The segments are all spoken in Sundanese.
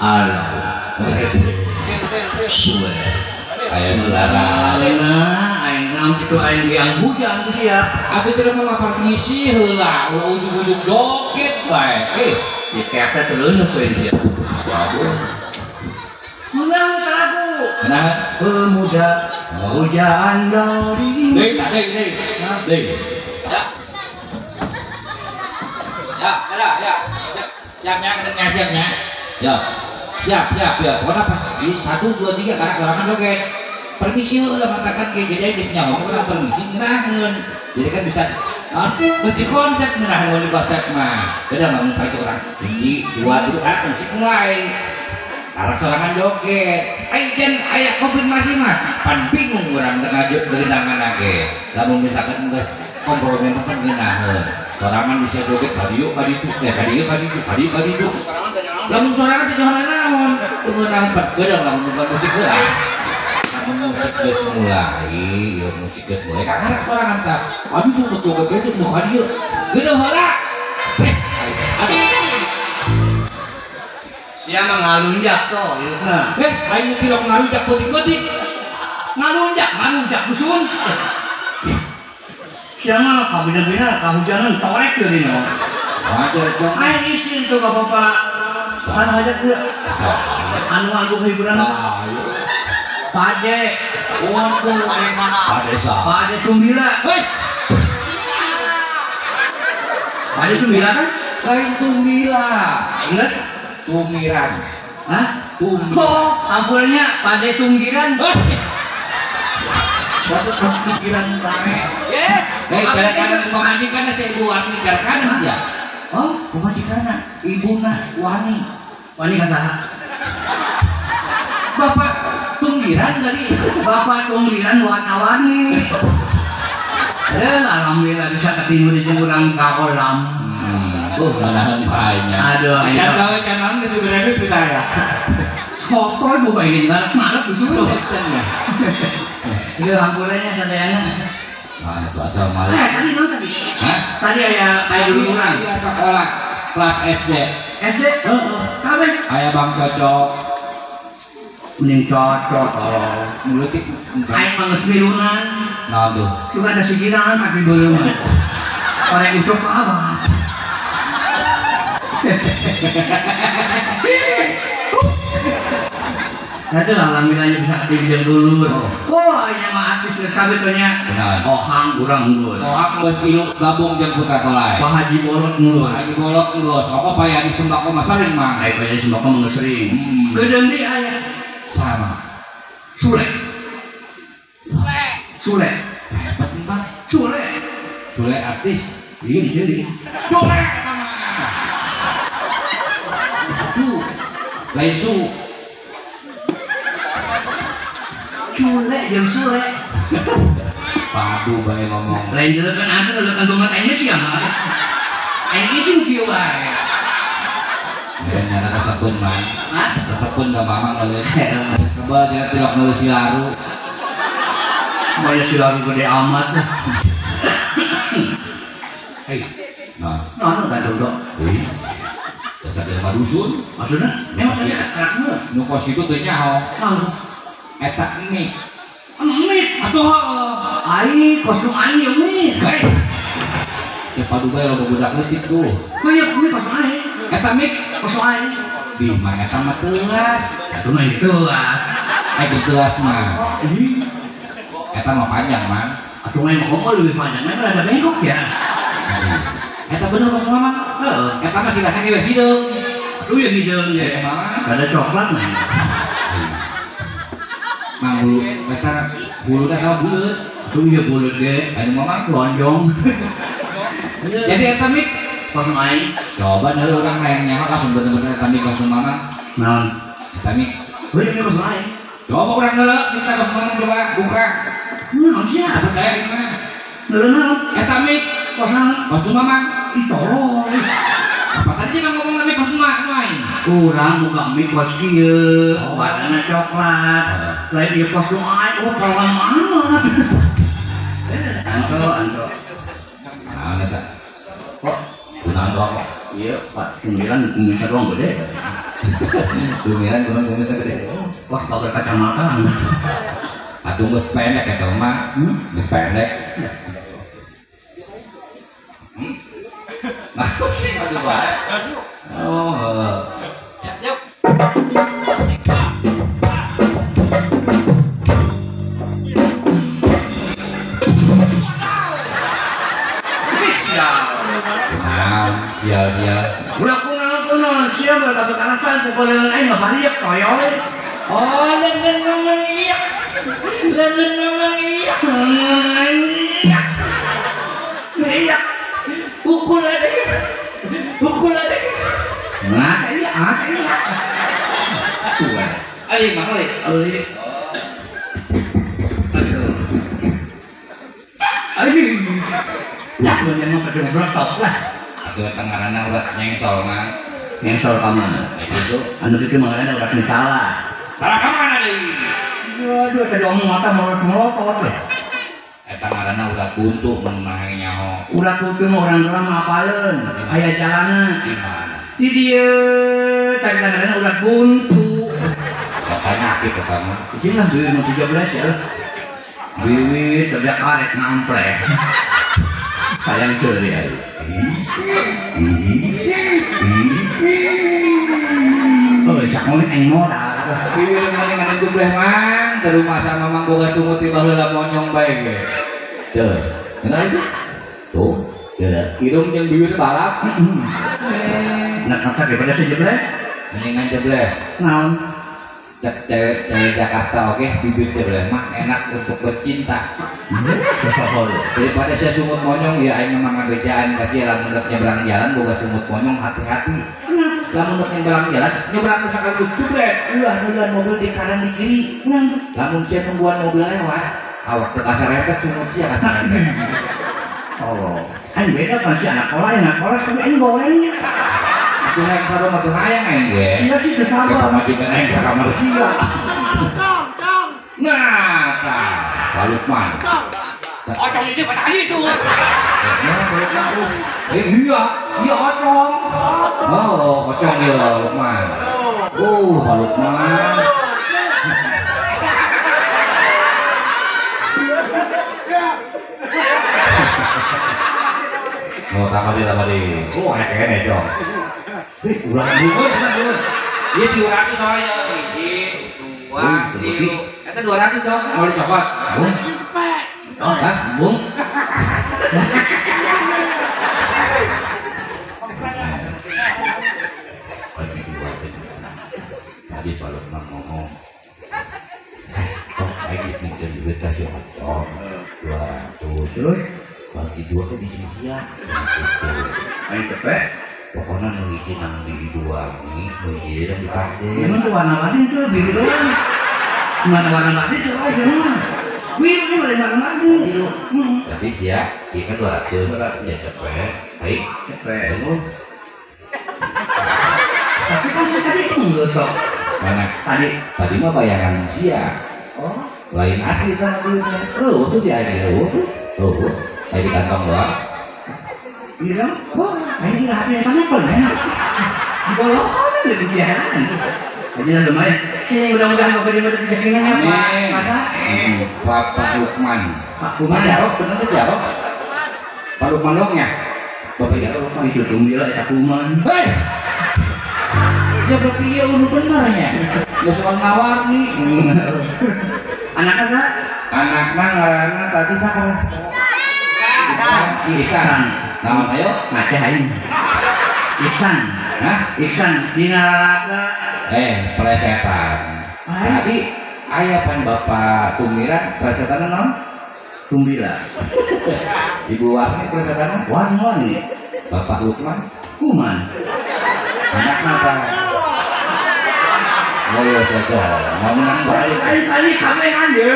Alah, suwe. Aya suara. Aing naon kitu aing yang hujan tuh sia. Atuh teh mah permisi heula, ulah ujug-ujug joget bae. Di kepe teh leuneuk we sia. Waduh. Menang lagu. Nah, pemuda hujan dari. Deui, deui, deui. Deui. Ya. Ya, ya, ya. Siap nya, kedengar siap nya. Ya. Siap, siap, ya. Pokoknya pas di 1, 2, 3 karena sorangan joget. Permisi udah matakan kayak jadi geus nyawa urang permisi ngeunaheun. Jadi kan bisa mesti konsep ngeunaheun di konsep mah. Beda mah mun sakitu urang 1, 2, 3 karena musik mulai. Arah sorangan joget. Ai can aya konfirmasi mah pan bingung urang tengah geundangan ge. Lamun misalkan geus kompromi mah kan ngeunaheun. Sorangan bisa joget ka dieu ka ditu, ka dieu ka ditu, ka dieu ka ditu. Lamun sorangan teh nyaho naon, teu ngeunaheun pan beudang lamun bukan musik heula. Lamun musik geus mulai, ieu musik geus mulai kakarek sorangan tah. Aduh tuh joget itu nu ka dieu. Geudeuh heula. Aduh. Sia mah ngalunjak toh ieu mah. Aing mah tilok ngalunjak peuting-peuting. Ngalunjak, ngalunjak dusun. Sia mah kabina-bina kahujanan torek deui mah. Wajar jong. Aing isin tuh ka bapak. Sana aja tuh. Anu aku hiburan. Ayo. Pade. Waduh. Pade saha? Pade Tumbila. Hei. Pade Tumbila kan? Lain Tumbila. Ingat? Tumiran. Hah? Tumiran. Oh, ampunnya Pade Tunggiran. Satu Tunggiran rame. Kanan pemajikanna si Ibu Wani kanan sia. Oh, pemajikanna Ibuna Wani. Wani ka saha? Bapak Tunggiran tadi. Bapak Tunggiran warna-warni. Alhamdulillah bisa ketemu di urang ka kolam. Oh, ngeunaheun bae nya. Aduh, can gawe can naon geus dibere duit ku saya. Kotor gua bayangin banget, males disuruh. Ieu hampuranya sadayana. Nah, itu asal malu. Tadi naon tadi? Hah? Tadi aya aya dulu urang. Aya sekolah kelas SD. SD? Heeh. Kabeh. Aya Bang Cocok. Mending cocok oh. Mulut aing mah geus milunan. Naon tuh? Cuma ada sigiran tapi belum. Orang ucok apa? Nah itu alhamdulillahnya bisa ketemu jeung dulur. Oh, ini mah artis geus kabeh teh nya. Ohang urang geus. Ohang geus ilu gabung jeung Putra Tolai. Pak Haji Bolot geus. Pak Haji Bolot geus. Oko payadi sembako mah sering mah. Ai payadi sembako mah geus sering. Geudeung deui aya. Sama. Sule. Sule. Sule. Hebat Bang. Sule. Sule artis. Iya di Sule sama. Aduh. Lain su. Cule jeung Sule. Padu bae ngomong. Lain jelekan atuh jelekan bunga tanya sih ya mah. Aing isin kieu wae. Nya kasapeun mah. Hah? Kasapeun da mamang euy. Kebal cenah tilok meuli silaru. Moal silaru gede amat. Hei. Nah, nah gandong. Euy. Dasar jelema dusun. Maksudna? Emang cenah karakter. Nu kos kitu teu nyaho. Naon? Eta mie. Mie. Atuh heueuh. Ai kos nu aing ieu mie. Hei. Siapa dubai loba budak leutik tuh. Mie mie kos aing. Eta mie kos aing. Di mana eta mah teuas. Atuh mah teuas. Ai teuas mah. Eta mah panjang mah. Atuh mah ngomong lebih panjang mah rada bengkok ya. Eta bener kos mama. Heeh. Eta mah silahna ge hideung. Aduh ya hideung ye. Mama. Rada coklat mah. Mang bulu eta buluna tah buleut. Aduh ya buleut ge. Anu mama lonjong. Jadi eta mik kos aing. Coba dari urang hayang nyaho langsung bener-bener eta mik kos mama. Naon? Eta mik. Heuh mik kos aing. Coba urang heula minta kos mama coba buka. Naon sia? Percaya ieu mah. Heula naon? Eta mik kos naon? Kos mama. Ih tolol. Apa tadi jangan ngomong mik kos Urang muka mie kos kieu, warnana coklat. Lain ieu kostum aing, oh palang amat. Anto, anto. Naon eta? Kok kunaon kok? Iya, Pak, 9 kumisnya doang gede. 9 kumisnya gede. Wah, pakai kacamata. Atuh geus pendek eta mah. Geus pendek. Nah, aduh bae. Oh. Ya, yuk. Sial sial. Ulah kunaon sia mah kabeh kalasan pukulan aing mah bariek toyol. Oh, leungeun ngomong iya. Leungeun ngomong iya. Iya. Pukul adek. Pukul adek. Nah, iya, iya. Suwe. Ali mang ali. Ali. Aduh. Aduh. Ya, mun mah kadang blotok lah. Atuh eta ngaranna urat nyengsol mah. Nyengsol ka mana? Itu anu kitu mah ngaranna urat nu salah. Salah ka mana deui? Aduh, tadi omong mata melotot we. Eta ngaranna urat buntu mun mah nyaho. Urat buntu mah urang geura mah apaleun? Aya jalanna. Di mana? Di dieu tadi ngaranna urat buntu. Penyakit eta mah. Ieu lah 2013 ya. Wiwit tebiak karet ngampleh. Sayang seuri aya. Oh, sakono aing modal. Wiwit mending anu jebleh mang, ke rumah sama mang boga sungut ti baheula monyong bae ge. Teu, kenal itu? Tuh, irung jeung bibir balap. Nah, kata daripada sejebleh. Mendingan jebleh. Naon? Cek cewek Jakarta oke, bibir jebleh mah enak untuk bercinta. Daripada saya sungut monyong ya aing memang ngabejaan kasih lamun rek nyebrang jalan boga sungut monyong hati-hati. Lamun rek nyebrang jalan nyebrang misalkan jebret ulah-ulah mobil di kanan di kiri. Lamun sia nungguan mobil lewat awak teu kasarepet sungut sia kasarepet. Oh, aing beda kan si anak kola tapi aing gorengnya. Atuh hayang sarua mah teu hayang aing ge. Sia sih teu sabar. Ke pamajikan aing ka kamar sia. Nah, tah, Pak Lukman. Ocong itu pada itu. Iya, iya ocong. Oh, ocong ya Lukman. Oh, Pak Lukman. Oh, tambah deh. Oh, enak kene, Cong. Ulah dulu, dulu. Dia 200 soalnya. 1, 2, 3. Eta 200, Cong. Mau dicopot. Oh, hah? Bung? Tadi Pak Lukman ngomong, oh, lagi minjem duit kasih ocong 200. Terus? Bagi dua kan sia-sia. Ayo cepet. Pokoknya nu hiji nang di dua nih, nu hiji nang di kade. Emang tuh warna-warni tuh biru doang. Mana warna-warni tuh aja mah. Biru ini warna-warni. Biru. Tapi sia, iya kan 200. Ya cepet. Baik. Cepet. Tapi kan saya tadi enggak sok. Mana? Tadi. Tadi mah bayangan sia. Oh. Lain asli kan dulunya. Oh, tuh dia aja. Oh, tuh. Kayak di kantong doang. Iya, wah, ini rapi yang apa ya? Bolong lebih siaran. Jadi lumayan. Sini mudah-mudahan bapak di rezekinya Pak. Masa? Bapak Lukman. Pak Lukman Jarok bener tuh Jarok. Pak Lukman dongnya. Bapak Jarok Lukman itu tumbila eta kuman. Hei. Ya berarti iya udah benernya. Nggak soal nawar nih. Anaknya sa? Anaknya ngaranna tadi siapa? Ihsan. Ihsan. Nama ayo? Ngaceh aing. Ihsan. Hah? Ihsan dina lalaga. Plesetan. Tadi aya pan Bapak Tumiran plesetanna naon? Tumbila. Ibu Warni plesetanna? Warni. Bapak Lukman? Kuman. Anakna tah. Oh iya cocok. Mau menang balik. Aing tadi kabehan ye.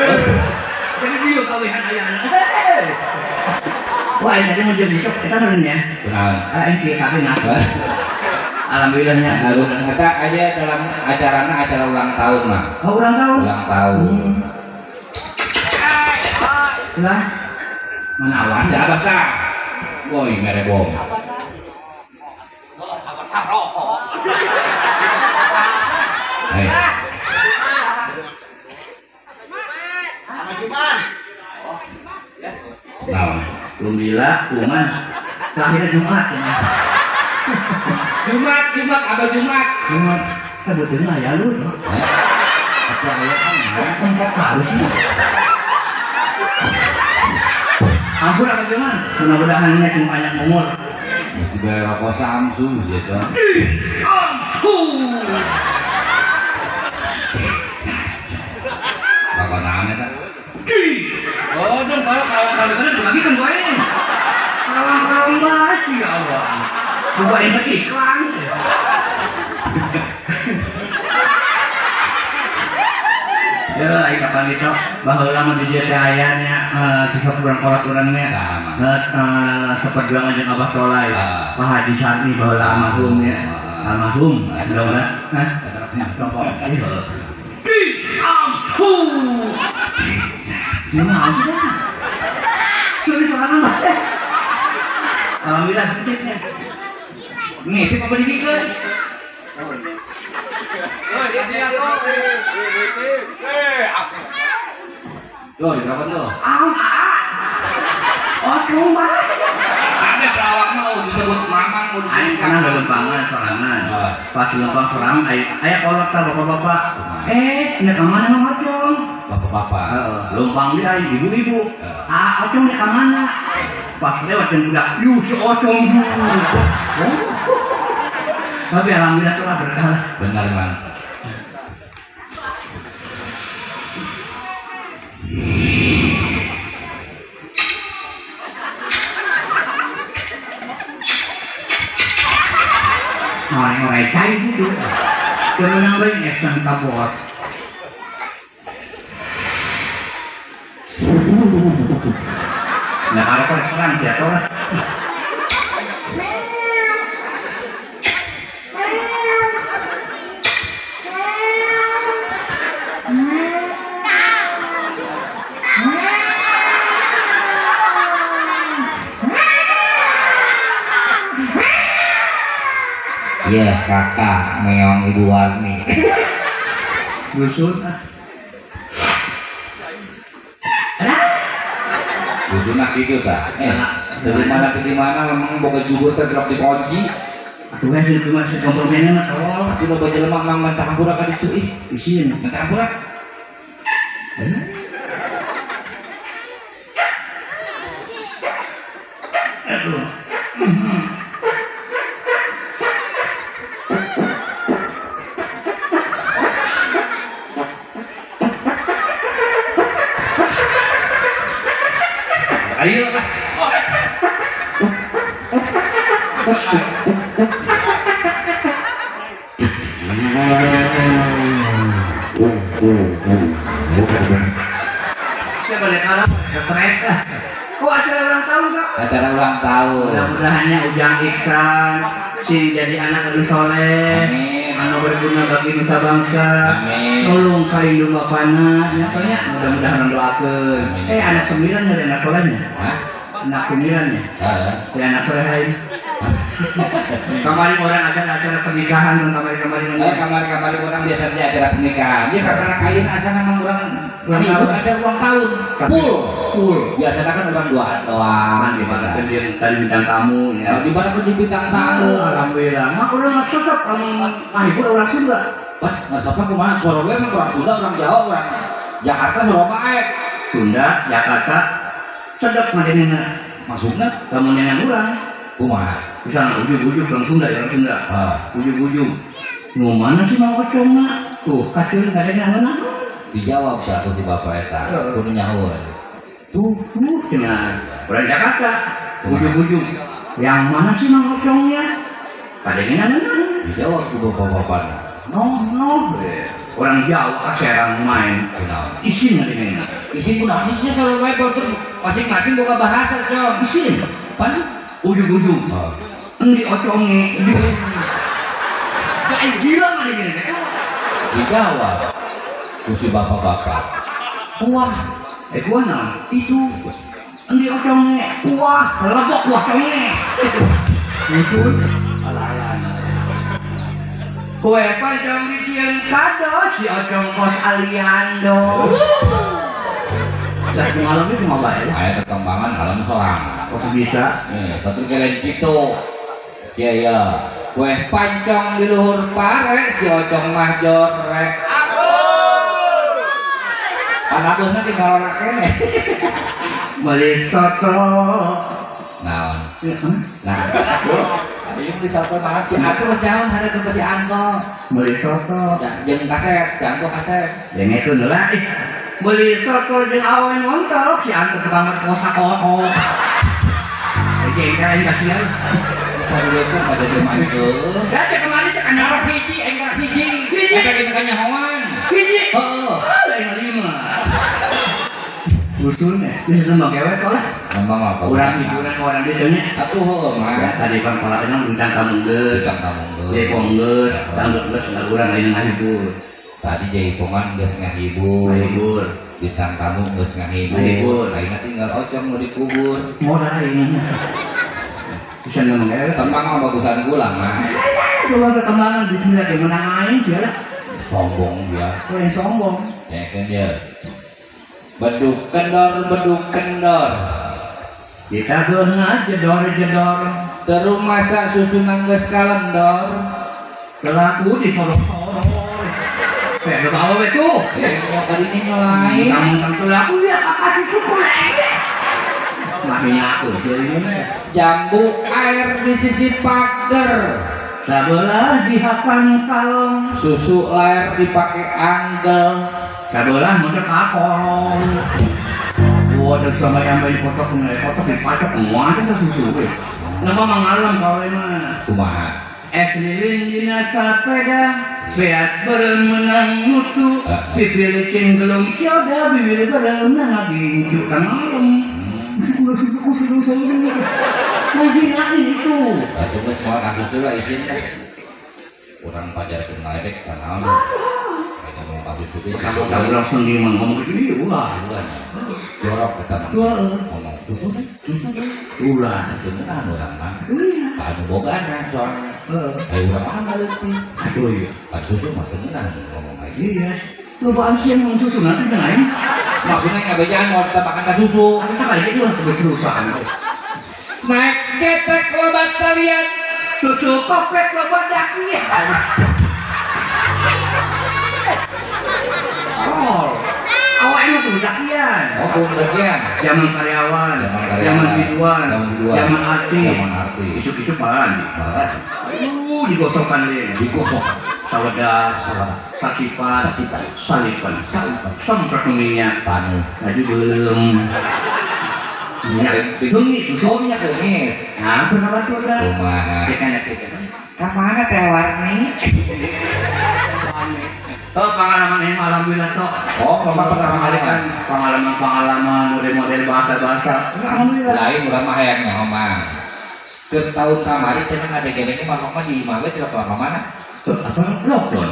Jadi dia kabehan ayana. Wah, ini tadi mau jadi sok kita nurun ya. Benar. Aing kieu kabeh ngasa. Alhamdulillahnya. Lalu kita aja dalam acarana acara ulang tahun mah. Oh, ulang tahun. Ulang tahun. Lah. Mana awan si abah tah. Woi mere bom. Oh, abah saroko. Hei. Nah, alhamdulillah, kuman. Lahirnya Jumat. Jumat, Jumat, abah Jumat. Jumat. Sebetulnya ya lu. Apa ya kan? Tempat baru sih. Ampun abah Jumat. Mudah-mudahan sing panjang umur. Mesti bayar rokok Samsu gitu. Samsu. Rokok naon eta? Oh, dong kalau kalau kan dibagikan gue ini. Kalang-kalang masih ya Allah. Coba ini iklan. Ya, ayo kapan itu baheula mah di dieu teh aya nya sosok urang kolot urang nya. Seperjuangan jeung Abah Tolai. Pak Haji Sarmi baheula almarhum nya. Almarhum, mudah-mudahan. Hah? Ampu. Gimana sih? Sulit sorangan mah. Alhamdulillah ceknya. Ngepip apa dibikeun? Tuh, diberapa tuh? Oh, cuma. Ada pelawak mau disebut mamang mau disebut. Aing pernah lelempangan sorangan. Pas lempang sorangan aya kolot tah bapak-bapak. Nya ka mana Mang Ocong? Bapak-bapak. Lempang di aing ibu-ibu. Ah, Ocong nya ka mana? Pas lewat jeung budak, "Yuh, si Ocong du." Tapi alhamdulillah tuh lah berkah. Benar, Mang. Orang-orang cai gitu. Kemenang baik action ka bos. Nah, kalau orang siapa lah. Iya, kakak meong Ibu Warni. Dusun ah. Dusun ah gitu ta. Dari mana ke mana memang boga jubur teh drop dikunci. Atuh we sih cuma sekompromennya mah tolol. Atuh loba jelema mang mentah hampura ka ditu ih. Isin. Mentah hampura. Aduh. Ayo lah. Saya balik arah, stres lah. Oh, acara ulang tahun kak? Acara ulang tahun. Mudah-mudahannya Ujang Iksan si jadi anak anu soleh, anu berguna bagi nusa bangsa. Amin. Tolong karindu bapana, ya pokoknya mudah-mudahan doakeun. Anak 9 dari anak solehnya. Hah? Anak 9 ya? Dari anak soleh lain. Kemarin orang acara-acara pernikahan dan kamari-kamari. Kamari-kamari orang biasanya acara pernikahan. Dia karena kain asana memang orang ibu ada ulang tahun. Full. Full. Biasanya kan orang duaan doang. Di mana pun dia tadi bintang tamu ya. Di mana pun di bintang tamu. Alhamdulillah. Mak udah nggak sosok ah ibu orang Sunda. Wah, nggak sosok kumaha? Suara gue emang orang Sunda, orang Jawa, orang Jakarta, Surabaya. Sunda, Jakarta, sedap madenena. Maksudnya? Kamu nenek urang. Kumaha? Misalnya ujung-ujung orang Sunda, orang Sunda. Ujung-ujung. Mau mana sih Mang Ocong mah? Tuh, kacil nggak ada yang mana. Dijawab satu si bapak eta, kudu nyahueun. Tuh, cenah. Orang Jakarta, ujung-ujung. Yang mana sih Mang Ocongnya? Pada ini mana? Dijawab ku bapak-bapakna. No, no. Orang Jawa Serang main. Isin ada ini. Isin kunaon sih selalu wae masing-masing boga bahasa, Cong. Isin. Pan ujung-ujung. Endi oconge. Aing gila mah gini teh. Dijawab ku si bapak-bapak. Kuah. Kuah naon? Itu. Endi ocongnya? Kuah, lebok kuah conge. Nyusun alah-alah. Kue pancong dijieun kado si ocong kos aliando. Lah malam itu cuma bae. Aya tetembangan alam sorang. Kok bisa? Satu kalian gitu. Ya ya. Kue pancong di luhur pare si ocong mah jorek. Ampun. Anakeunna tinggal ora keneh. Beli soto. Naon? Nah. Ayo beli soto naon si Anto geus nyaon hari itu si Anto. Beli soto. Jeung kaset, si Anto kaset. Jeung itu heula. Beli soto jeung awen montok si Anto tukang kosa kotok. Jeung aing kasihan. Padahal pada zaman itu. Da sia kemari sia kana hiji aing kana hiji. Eta ge kanyahoan. Hiji. Heeh. Lain lima. Usulnya, ini sedang pakai web lah. Memang apa? Kurang hiburan orang dia nya. Atuh heuh mah. Ya tadi pan pola emang bintang tamu geus, bintang tamu geus. Jaipong geus, dangdut geus urang lain ngahibur. Tadi jaipongan geus ngahibur. Ngahibur. Bintang tamu geus ngahibur. Ngahibur. Ayeuna tinggal ocong nu dikubur. Modal ayeuna. Bisa ngomong we. Tembang mah bagusan gula mah. Ulah tetembangan bismillah ge menang aing sia lah. Sombong dia. Yang sombong. Ya kan dia. Beduk kendor, beduk kendor. Kita beuna jedor-jedor. Terus masa susunan geus kalendor. Telaku disorok-sorok. Kayak udah tahu itu. Nyok kali ini nyolain. Namun telaku ya kasih suku lagi. Mahinya aku sih. Jambu air di sisi pagar. Sabelah dihapan kalong. Susu air dipakai anggel. Sabelah motor kakolong. Wah, terus sama yang main foto mulai foto dipacok muat itu susu. Nama mangalam kau mah. Kumaha? Es lilin dina sapeda, beas beremenang mutu, pipi licin gelung cioda, bibir beremenang gincu kangalem. Menghinain itu. Atuh geus moal ka susu lah izin. Urang pajar ngeledek kana. Ngomong ka susu ge. Kamu langsung di ngomong gitu ulah. Jorok eta mah. Ngomong susu susu ulah. Atuh mah urang mah. Anu bogana soalnya. Heeh. Ayo urang mah leutik. Atuh iya. Ka susu mah teu ngeunah ngomong aja. Iya. Lobaan siang ngomong susu nanti jeung aing. Maksudnya ngabejaan mau kita makan ka susu. Atuh sakali ge ulah keberusahaan. Naik getek loba talian, susu koplek loba dakian. Oh, awak emang tuh dakian. Oh, tuh dakian. Zaman karyawan, zaman biduan, zaman artis. Isuk-isuk malah. Aduh, digosokkan deh. Digosok. Saweda, sasipan, salipan, semprot minyak tanah. Jadi belum. Minyak sengit, oh minyak sengit. Nah, kenapa tuh kan? Kumaha? Kamana teh warni? Oh, pengalaman ini alhamdulillah toh. Oh, pengalaman, pengalaman, model-model bahasa-bahasa. Alhamdulillah. Lain urang mah hayang nyaho mah. Ke tahun kamari cenah ngadege-dege mah mah di imah we tidak ke mana? Apa lockdown?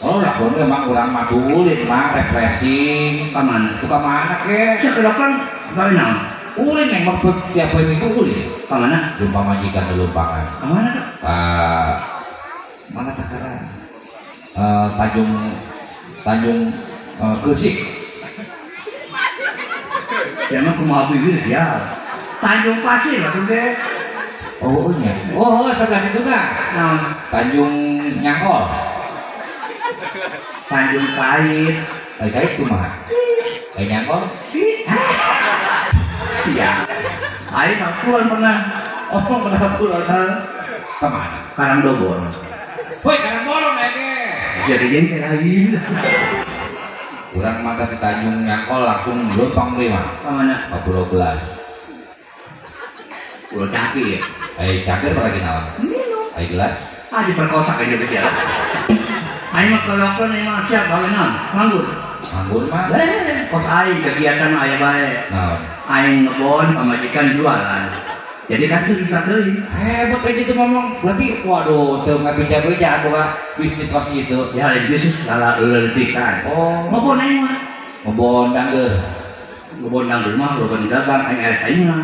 Oh, lockdown emang urang mah ulin mah refreshing. Ka mana? Tuh ka mana ke? Sia lockdown gawe naon? Ulin neng mah tiap poe minggu ulin. Ka mana? Jumpa majikan di Lumpangan. Ka mana tuh? Ka mana takaran? Tanjung Gresik. Ya mah kumaha bibir ya. Tanjung Pasir atuh ge. Oh nya. Oh, sebelah situ kan. Naon? Tanjung Nyangkol. Tanjung Pait. Pait kumaha? Ai Nyangkol? Iya. Aing mah kulon pernah. Oh, pernah kulon. Ka mana? Karangdobor. Woi, Karangbolong aya. Jadi jengkel lagi. Urang mah ke Tanjung Nyangkol langsung lempang deui mah. Ka mana? Ka Pulau Gelas. Pulau Cangkir. Ai cangkir lagi naon? Minum. Ai gelas. Ah diperkosa ka Indonesia. Aing mah kelakon aing mah siap gawe naon? Nganggur. Nganggur mah. Kos aing kegiatan aya bae. Naon? Aing ngebon pamajikan jualan. Jadi kan itu susah deui. Hebat aja tuh ngomong. Berarti waduh teu ngabeda-beda boga bisnis kos itu. Ya lain bisnis lala leuleutikan. Oh. Ngobon aing mah. Ngobon dangdeur. Ngobon dangdeur mah ngobon dagang aing erek aing mah.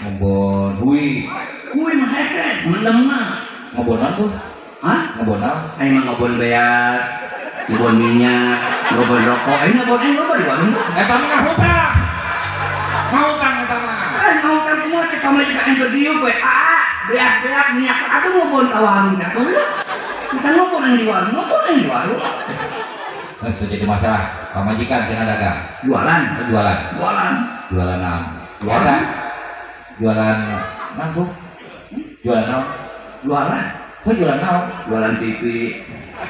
Ngobon hui. Hui mah hese, mendem mah. Ngobon naon tuh? Hah? Ngobon naon? Aing mah ngobon beas, ngobon minyak, ngobon rokok. Aing ngobon aing loba di warung. Eta mah ngahutang. Ngahutang eta mah. Ngahutang kumaha cek pamajikan aing teu dieu we. Beas-beas minyak atuh ngobon ka warung teh. Kita ngobon aing di warung, ngobon aing di warung. Itu jadi masalah. Pamajikan cenah dagang. Jualan, jualan. Jualan. Jualan naon? Jualan. Jualan naon tuh? Jualan naon? Jualan. Kok jualan naon? Jualan TV,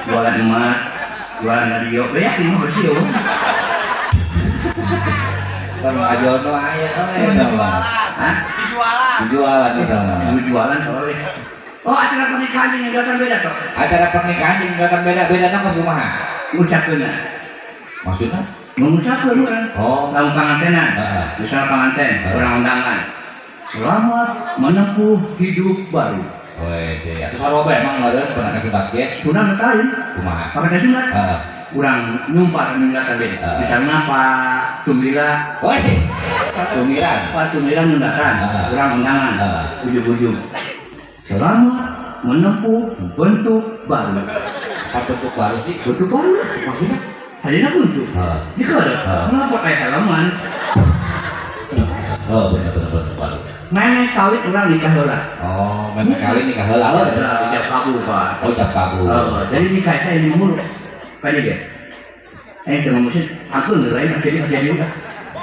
jualan emas, jualan radio. Banyak ini mah bersih eueuh. Kan ajono aya euy eta mah. Hah? Jualan. Jualan eta mah. Jualan soalnya. Oh, acara pernikahan jeung nyodotan beda toh? Acara pernikahan jeung nyodotan beda, bedana kos kumaha? Ngucapkeunna. Maksudna? Mengucapkeun urang. Oh, lamun pangantenan. Heeh. Misal panganten, urang undangan. Selamat menempuh hidup baru. Wede, atuh sarua bae emang meureun pernah kasih basket. Sunah nu lain. Kumaha? Pakai sunat. Heeh. Urang nyumpah nyundatan beda. Misalnya Pak Tumila, Woi. Pak Tumiran. Pak Tumiran nyundatan, urang undangan. Ujug-ujug. Selamat menempuh bentuk baru. Apa bentuk baru sih? Bentuk baru. Maksudnya? Tadinya kuncu. Dikeureup. Kenapa kayak halaman? Oh, bener bentuk baru. Memeh kawin urang nikah heula. Oh, memeh kawin nikah heula. Ijab kabul, Pak. Oh, ijab kabul. Jadi nikah teh ini mulu. Kan dia. Teu ngomong aku lain jadi udah.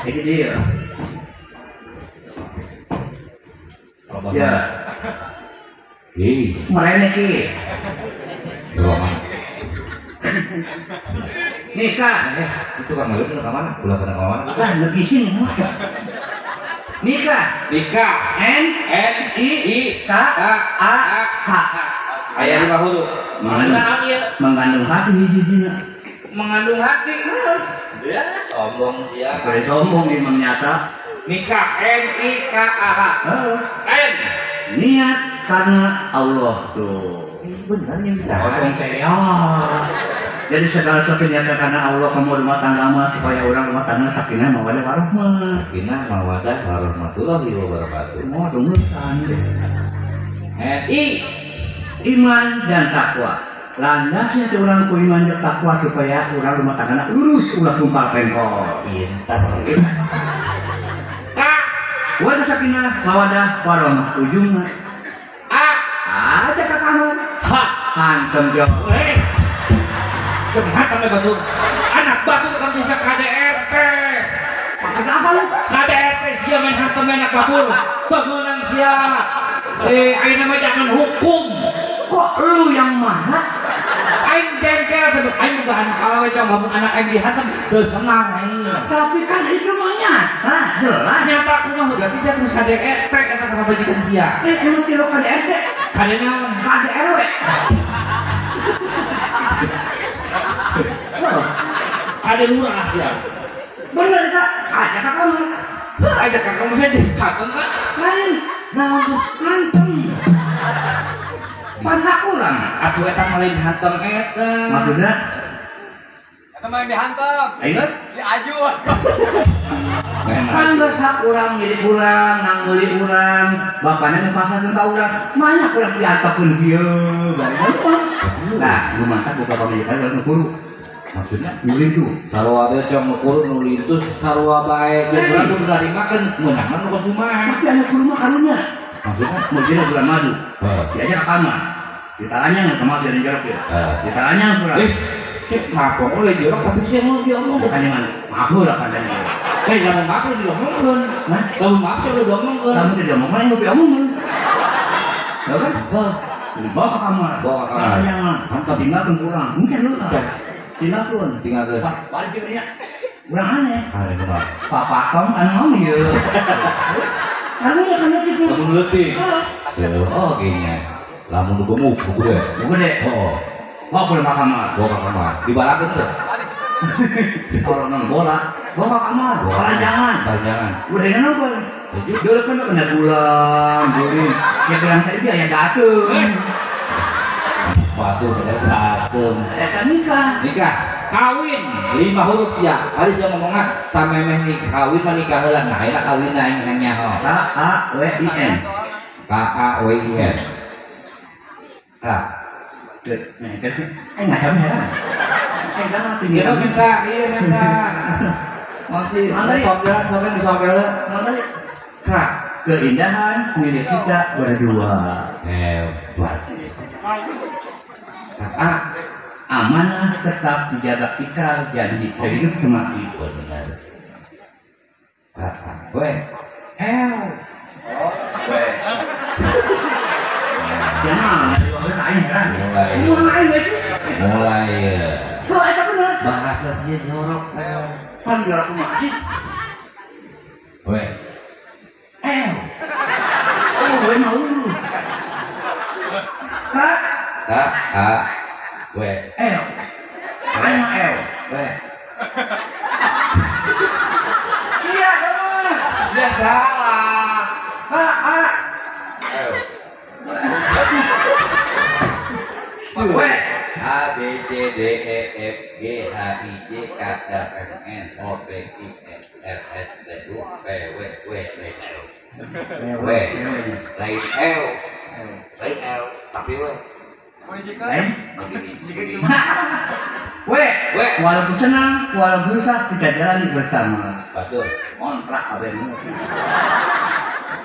Jadi dia. Ya. Ih, merene ki. Nikah. Itu kan malu ka mana? Ulah kana ka mana? Lah, nu isin. Nikah. Nikah. N N I I K A H. Aya lima huruf. Maksudna naon ieu? Mengandung hati hiji-hijina. Mengandung hati. Ya, sombong sia. Kayak sombong di nyata. Nikah N I K A H. N niat karena Allah tuh. Benar yang bisa. Jadi segala sesuatu niatnya karena Allah, kamu rumah tangga mah supaya orang rumah tangga sakinah mawaddah warahmah. Sakinah mawaddah warahmatullahi wabarakatuh. Mau dong kan. I iman dan takwa. Landasnya tuh orang ku iman dan takwa supaya orang rumah tangga lurus ulah tumpal pengkol. Intar. K wadah sakinah mawaddah warahmah ujungna. A aja ke kamar. H hantem jauh. Hantem batur. Anak batur kan bisa KDRT. Maksud apa lu? KDRT sia main hantem anak batur. Pemenang sia. Ayeuna mah jangan hukum. Kok lu yang marah? Aing jengkel sebab aing boga anak awewe cong lamun anak aing dihantem teu senang aing. Tapi kan itu mah nyata, jelas. Nyata kumaha berarti sia terus KDRT eta ka pamajikan sia. Emang tilu KDRT? KD naon? KDRW. Ada lurah dia. Bener kak, aja ke kamar. Aja ke kamar saya dihantem kak. Lain, nah tuh hantem. Pan hak urang. Atuh eta mah lain hantem eta. Maksudnya? Eta mah dihantem. Ayo, diaju. Pan geus hak urang milik urang, nang meuli urang, bapana geus pasarkeun ka urang. Banyak urang diantepkeun kieu. Nah, lu mantap buka pamajikan urang kuru. Maksudnya nu lintu. Sarua bae cong nu kuru nu lintu sarua bae jeung urang kudu narimakeun meunang nu kos kumaha. Tapi anu kuru mah karunya. Maksudnya mun bulan madu. Diajak ke kamar. Ditalanya nggak kamar biar jorok ya. Ditalanya kurang. Cek maaf oleh jorok tapi sih mau diomong bukan yang mana? Maaf lah pandanya. Lamun maaf udah diomongkeun. Hah? Lamun maaf sih udah diomongkeun. Lamun tidak diomongkeun yang diomongkeun. Ya kan? Wah, dibawa ke kamar. Bawa ke kamar. Mantap tinggalkeun kurang. Mungkin lu tinggalkeun. Tinggalkeun. Pas balik nya. Urang aneh. Aneh kumaha? Pak Patong anu ngomong ieu. Karunya kana kitu. Lamun leutik. Oh, kayaknya. Lamun nu gemuk, nu gede. Nu gede. Oh. Bawa pulang ke kamar. Bawa ke kamar. Dibalakeun teu? Kalau nang bola. Boga kamar, kalanjangan. Kalanjangan. Udah nongol. Dulu kan kena bulan, bulan. Ya kurang tadi aya dateung. Batu dateung. Eta nikah. Nikah. Kawin 5 huruf ya. Tadi saya ngomongna samemeh nih kawin mah nikah heula. Nah, ayeuna kawin aing nyaho. K A W I N. K A W I N. K. Aing ngajam heran. Aing kan tinggi. Minta, iya minta. Masih sok jalan sampai di sok jalan. K. Keindahan milik kita berdua. Hebat. K A. Amanah tetap dijaga ikrar jadi hidup semati. Benar. K A W L. Oh, W. Jangan, mulai. Mulai. Bahasa sih jorok. Kan jorok masih. W. L. Oh, W mau. K. K A W. L. L. W. Sia kamu. Dia salah. K A L. W. A B C D E F G H I J K L M N O P Q R S T U V W W L. W. Lain L. Lain L tapi W. Lain? W. W. Walaupun senang, walaupun susah, kita jalani bersama. Betul. Kontrak abang.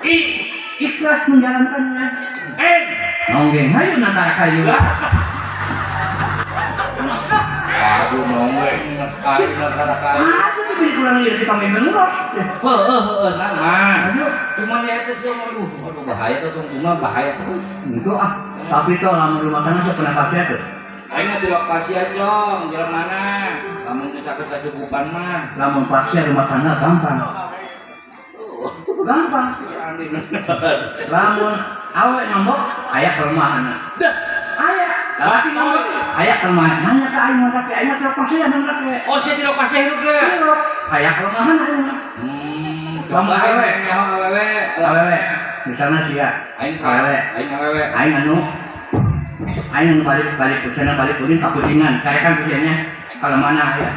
I. Ikhlas menjalankannya. N. Nonggeng hayu nantara kayu. Aduh nonggeng kayu nantara kayu. Aduh lebih kurang ieu kita memang ngurus. Heeh nama. Cuman ya itu sih aduh aduh bahaya tuh tungtungna bahaya terus. Itu ah. Tapi toh lamun rumah tangga sok pernah pasien tuh. Aing mah tidak pasien jong, jalan mana? Lamun geus sakit kacukupan mah. Lamun pasien rumah tangga gampang. Gampang. Lamun awe nombok aya kelemahan. Dah, aya. Lalaki nombok aya kelemahan. Nanya ka aing mah tapi aing mah tidak pasien mah teh. Oh, sia tidak pasien hidup teh. Aya kelemahan aing mah. Lamun awe nyaho awewe. Awewe. Misalnya sia aing awewe, aing awewe. Aing anu aing balik balik kesana balik kuning kaputingan. Karekan kusiannya kalau mana ya.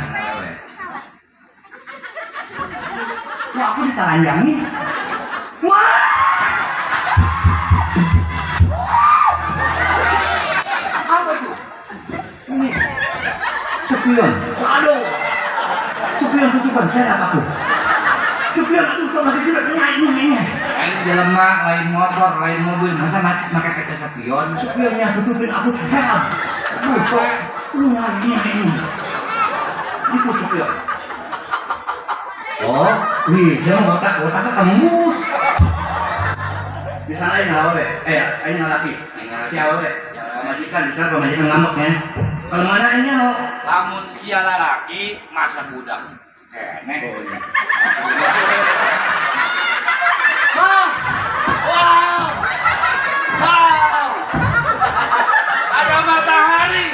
Wah, aku ditelanjangin. Wah! Apa itu? Ini spion. Aduh. Spion tutupan serap aku. Spion aku sama dijilat ini. Aing jelema lain motor, lain mobil, masa mati pakai kaca spion? Spionnya tutupin aku serap. Ini. Itu spion. Oh, wih, saya mau otak-otaknya tembus. Di sana aing awewe, aing laki, aing awewe. Pamajikan, di sana pamajikan ngamuk ya. Kalau mana ini ho? Lamun sia lalaki masa budak keneh. Oh, iya. Wah! Wow! Wow! Ada matahari.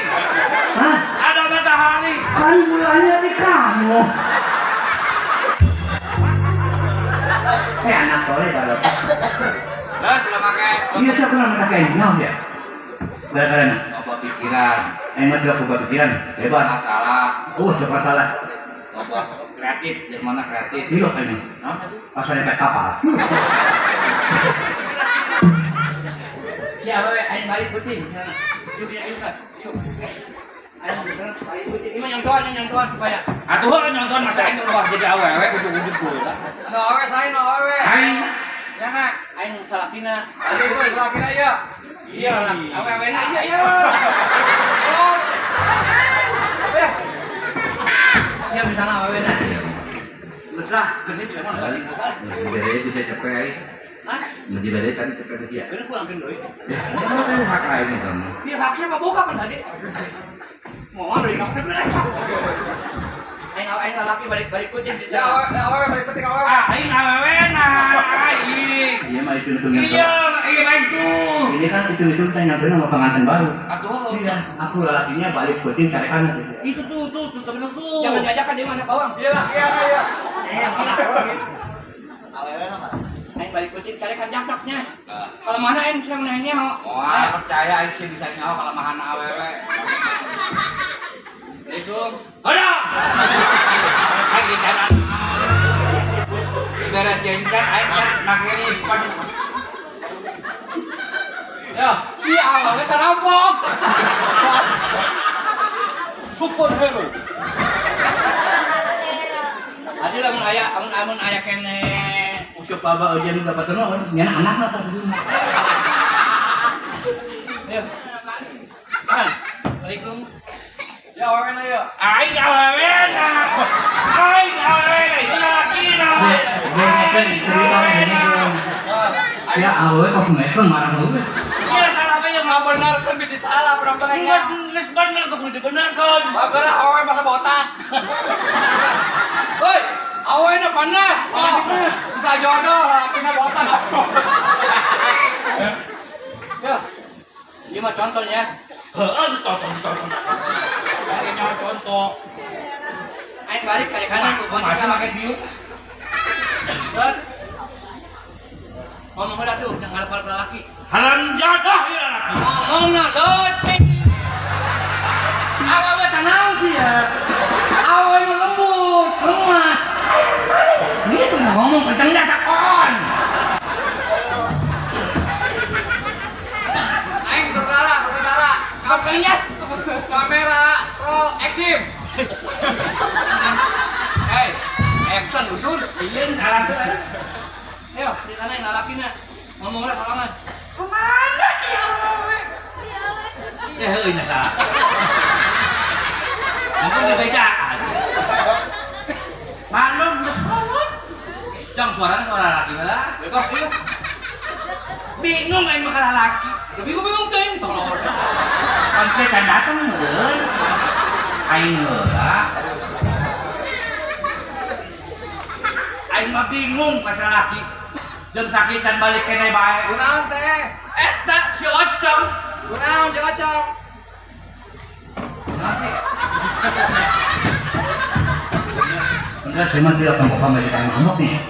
Hah? Ada matahari. Kan bulannya di kamu. Anak soleh kalau. Lah sudah pakai. Iya, saya pernah pakai nah ya. Gara-gara obat pikiran. Enak tidak obat pikiran, bebas. Masalah. Oh, siapa salah? Obat kreatif, yang mana kreatif? Iya ini. Pasal naik kapal. Ya, awewe aing balik putih. Yuk, ya, yuk. Yuk. Aing balik putih. Ini nyontohan supaya. Atuh nyontohan masa aing ubah jadi awewe ujug-ujug pula. No awewe saya no awewe. Aing. Ya nak, aing salakina. Aduh, salakina iya. Iya, awewe na iya iya. Oh. Eh. Ya misalnya awewe na. Geus lah, genit sia mah balik buka. Mesti bisa cepet aing. Hah? Mesti bade tadi cepet sia. Geus pulangkeun deui. Ya, siapa hak aing eta mah. Iya, hak siapa buka kan tadi. Mau dari kamu. Aing aing lalaki balik-balik kucing. Ya awewe balik penting awewe. Ah, aing awewe nah, aing. Iya mah hitung-hitung. Iya, iya mah itu. Ini kan hitung-hitung teh nyamperin sama pengantin baru. Atuh. Iya, aku lelakinya balik kucing cari kanan. Itu tuh tuh tuh bener tuh. Jangan diajakan dia mana bawang. Iya lah, iya iya. Awewe mah. Aing balik kucing cari kan jakaknya. Kalau mana aing bisa menahannya ho. Wah, percaya aing sih bisa nyaho kalau mahana awewe. Assalamualaikum. Ada. Aing kan. Beres kan aing kan make lipan. Ya, si awewe terampok. Superhero. Adi lamun aya amun aya kene ucup baba ujian dapat terus nyana anak lah tadi. Ya. Assalamualaikum. Ya awewe na ya. Aing awewe na. Aing awewe na itu laki na. Ya awewe kok sinetron marah lu. Iya salah apa yang nggak benar kan bisa salah penonton aing. Geus bener tuh kudu dibenarkeun. Bagara awewe masa botak. Woi, awewe na panas. Bisa jodoh lakina botak. Ya. Ini mah contohnya. Heeh, contoh. Aing nyawa contoh. Aing balik kali kanan ku masih make biuk. Terus ngomong heula tuh jangan ngarep laki. Haram jadah ieu lalaki. Ngomongna leutik. Awewe teh naon sih ya? Awewe mah lembut, lemah. Gitu ngomong kenceng dah sakon. Aing saudara, saudara. Kapan ya? Kamera roll action. Hey, action usul. Iya, salah tuh. Ayo, di sana yang lalakina. Ngomonglah sorangan. Kemana dia awewe? Ya heueuh nya salah. Mungkin dibejaan. Maklum geus kolot. Jang suaranya suara laki lah. Bebas ieu. Bingung aing mah kalah laki. Bingung-bingung teuing tolol. Kan saya datang meureun. Aing heula. Aing mah bingung pasal laki. Jam sakit can balik keneh bae. Kunaon teh? Eta si Ocong. Kunaon si Ocong? Kunaon sih? Enggak, saya mah tidak kamu pamajikan ngamuk nih.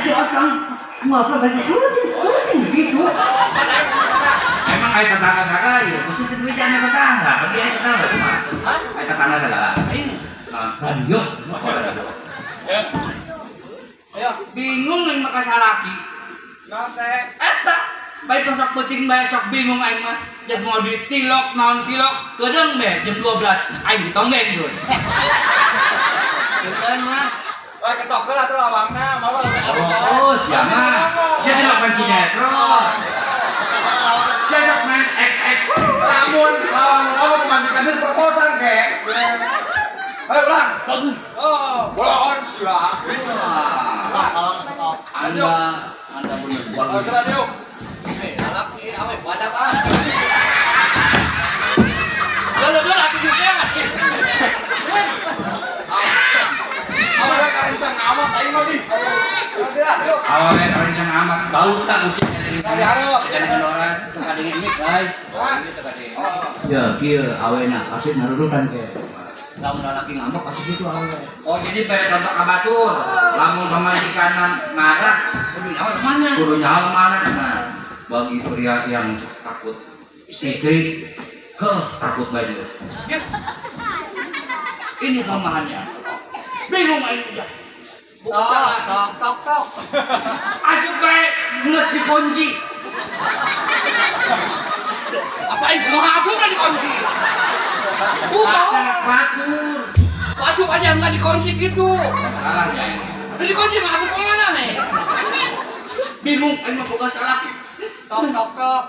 Si Ocong ngobrol banyak gitu. Emang aya tetangga sagala ieu? Khusus teu bisa aya tetangga, pasti aya tetangga kumaha? Hah? Aya tetangga sagala. Radio. Ayo, bingung aing mah ka salaki. Naon teh? Eta bae sok penting bae sok bingung aing mah. Jam mau ditilok naon tilok, kedeung bae jam 12 aing ditonggeng geun. Punten mah. Wah, ketok heula atuh lawangna, mau Oh, sia mah. Sia teh main sinetron. Sia sok main ek-ek. Lamun lawang lamun pamajikan teh proposal ke. Ayo ulang. Bagus. Oh, bola on sia. Anda bener bagus. Gerak yuk. Eh, lalaki awe badak ah. Dol aku juga. Awe kencang amat aing mah di. Awe kencang amat. Bau tak musiknya dari hareup. Jadi kendoran. Kadenge ini guys. Ya kieu awena pasti narurutan ke. Lamun lalaki ngambek pasti gitu awe. Oh jadi pada contoh ka batur. Lamun pamajikan marah kudu nyaho mana? Kudu nyaho mana? Nah, bagi pria yang takut istri, heh takut bae. Ini kelemahannya. Bingung aing udah. Tok tok tok tok. Asup bae geus dikunci. Apa aing kumaha asup da dikunci? Bukan. Batur. Asup aja enggak dikunci gitu. Salah ya ini. Udah dikunci mah asup kemana nih? Bingung aing mah boga salah. Tok tok tok.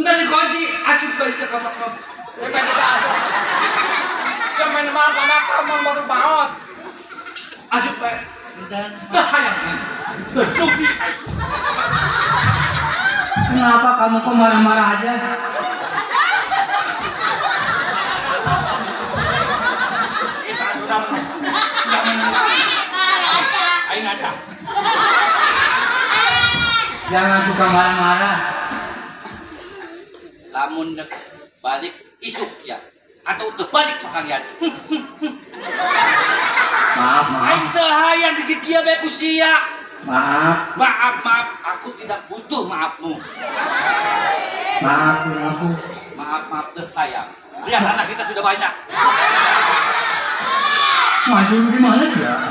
Enggak dikunci, asup bae sia ka makam. Ya kita asup. Sia main malam ka makam mah baru banget. Asup bae. Teu hayang. Teu Kenapa kamu kok marah-marah aja? Jangan suka marah-marah. Lamun balik isuk ya atau terbalik sekalian. Maaf, maaf. Aing teu hayang dikieu bae ku sia. Maaf. Maaf, maaf, aku tidak butuh maafmu. Maaf, aku. Maaf, maaf teu hayang. Lihat anak kita sudah banyak. Maju di mana sih ya?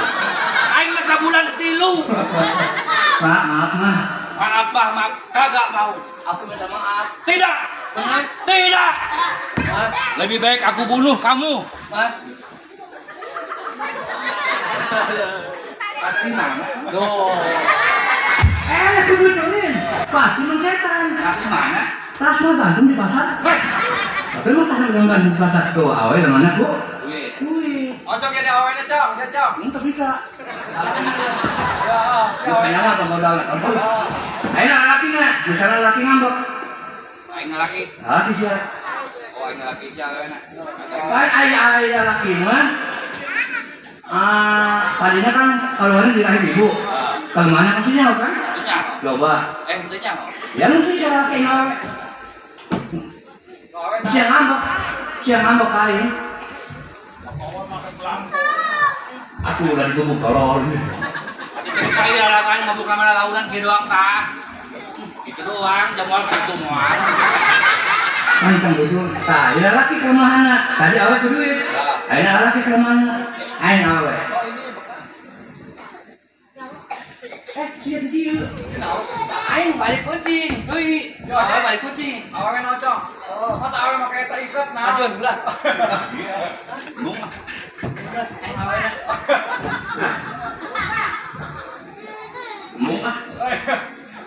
Aing mah sabulan 3. Pak, maaf mah. Maaf, maaf, maaf, kagak mau. Aku minta maaf. Tidak. Benar? Tidak. Maaf. Lebih baik aku bunuh kamu. Maaf. Pasti mana? Tuh. Aku duit. Pasti mencetan. Pasti mana? Tas mah Bandung di pasar. Tapi mah tas orang Bandung di pasar tuh. Awe mana bu? Duit. Duit. Ocong jadi awenya cong, saya cong. Enggak bisa. Ya, misalnya lah kalau udah. Ayo laki nggak? Misalnya laki ngambek. Aing laki. Laki sih. Oh, aing laki sih awena. Kan ayah laki mah. Tadinya kan kalau di rahim ibu. Kalau mana pastinya kan? Coba. Ente nyaho. Ya mesti cara laki ngawe. Siang ngambek kali. Aku lagi gubuk tolol. Kali larangan ngabuk mana launan kieu doang tah. Itu doang, jamuan kan itu moal. Kan kan gitu. Tah, ya laki ka mana? Tadi awe ku duit. Ayeuna laki ka mana? Aing awe. Oh, ini bekas. Sia di dieu. Aing balik penting. Deui. Awe balik penting. Awe nocong. Oh, masa awe make eta iket nah. Aduh, belah. Bung. Aing awe. Embung ah.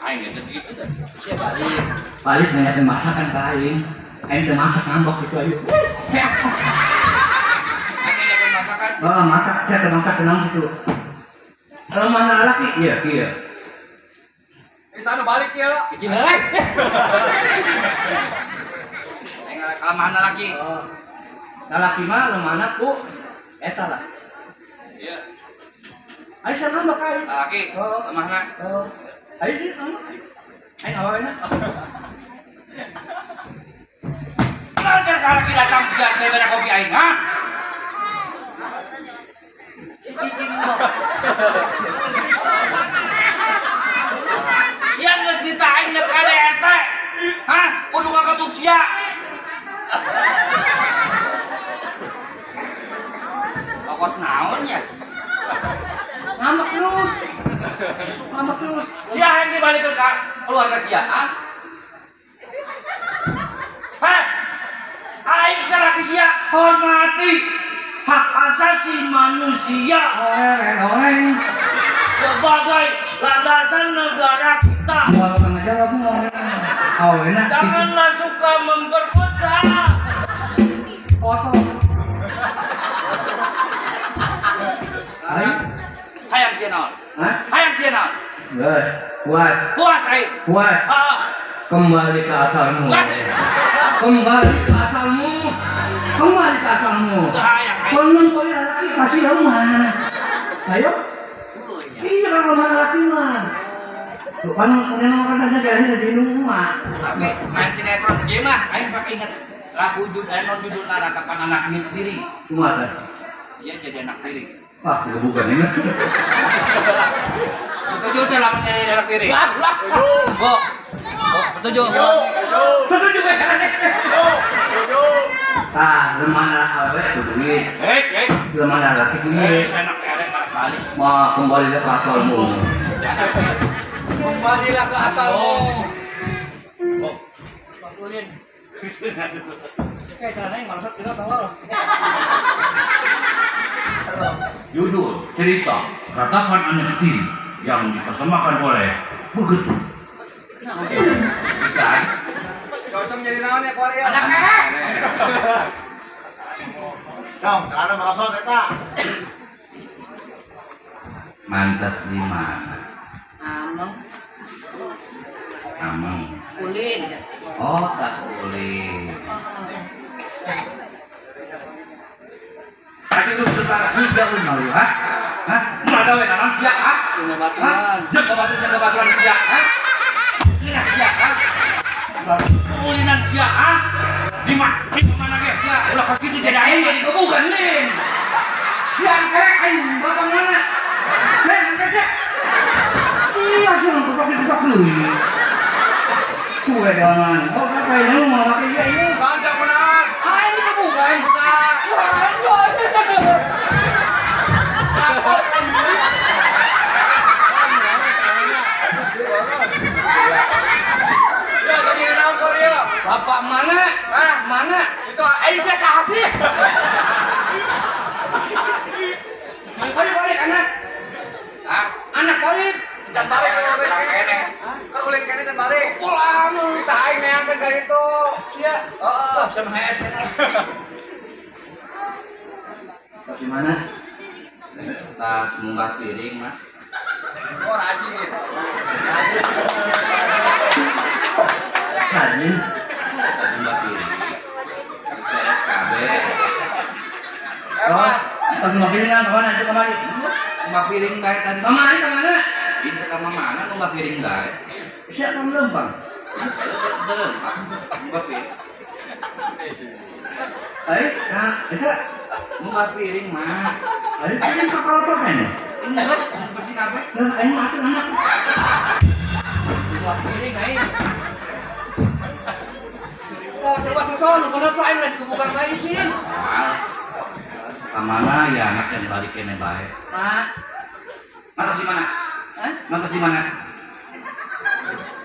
Aing gitu gitu dah. Sia balik. Balik nanyakeun masakan ka aing. Aing teu masak ngambek gitu ayo. Aing nanyakeun masakan. Oh, masak, sia teu masak kenang gitu. Kalau mana laki? Iya, iya. Sana balik ya. Kecil balik. Aing kelemahan laki. Oh. Nah, laki mah lemahna ku eta lah. Iya. Ayo sana ngambek aing. Laki, lemahna. Oh. Ayo sih ngambek. Aing awena. Kenapa laki datang siap daripada kopi aing, ha? Cicing mah. Yang ngerti aing nek KDRT. Hah? Kudu ngagabuk sia. Kokos naon ya? Ngambek terus. Ngambek terus. Sia yang dibalik ke keluarga sia, ha? Hah? Aing salaki sia hormati hak asasi manusia sebagai landasan negara kita. Janganlah suka memperkosa. Hayang sia naon? Hayang sia naon? Puas. Puas aing. Puas. Kembali ke asalmu. Kembali ke asalmu. Kembali ke asalmu. Konon kau laki pasti lemah. Ayo. Iya kalau lemah laki mah. Bukan kemudian orang aja dari rumah. Tapi main sinetron game mah, aing pakai inget lagu judul non judul ratapan anak tiri. Cuma atas. Iya jadi anak tiri. Wah, bukan ini. Setuju teh lamun jadi anak tiri. Lah, lah. Bu. Setuju. Setuju bae kan. Ah, lemah awe itu duit. Eh, lemah laki duit. Enak kerek balik. Wah, kembalilah ke asalmu. Kembalilah ke asalmu. Oh. Mas Ulin. Kayak celananya malah tidak tolol. Judul cerita ratapan anak tiri yang dipersembahkan oleh Begitu. Bukan. Cocok jadi naon ya Korea. Anak kerek. Dong, celana merosot eta. Mantas di mana? Ameng. Ameng. Ulin. Oh, tak ulin. Tadi lu setara tiga lu malu, ha? Hah? Mata we nanam sia, ha? Punya batuan. Jaga batuan, jaga batuan sia, ha? sia, ha? Ulinan sia, ha? Di mana ge sia? Ulah kos kitu jadi aing jadi kebukan lin. Sia kerek aing bapak mana? Lin sia. Sia sia buka-buka deui. Suwe jangan. Oh, apa ini mau make ieu ini? Bangsa kunaon? Aing kebukan. Ya, jadi naon Korea? Bapak mana? Hah, mana? Itu Aisyah saha sih? Ayo balik anak. Ah, anak balik. Can balik keur ulin kene. Keur ulin kene can balik. Pulang. Kita aing neangkeun ka ditu. Sia. Heeh. Sama HS kene. Di mana? Tas munggah piring, Mas. Oh, rajin. Rajin. Tas munggah piring. Terus beres kabeh. Oh, tas munggah piring kan kemana itu kemari? Munggah piring bae tadi. Kemari kemana? Pintu ka mana munggah piring bae. Siapa lempang? Lempang. Munggah piring. Ayo, nah, itu munggah piring mah. Ayo, piring kapal apa ini? Ini loh, bersih kabeh. Lah, ini mah anak. Munggah piring aing. Oh, coba tuh, kenapa aing lagi kebukan bae sih? Ka mana ya anak yang balik kene bae. Pak. Mantas di mana? Hah? Mantas di mana?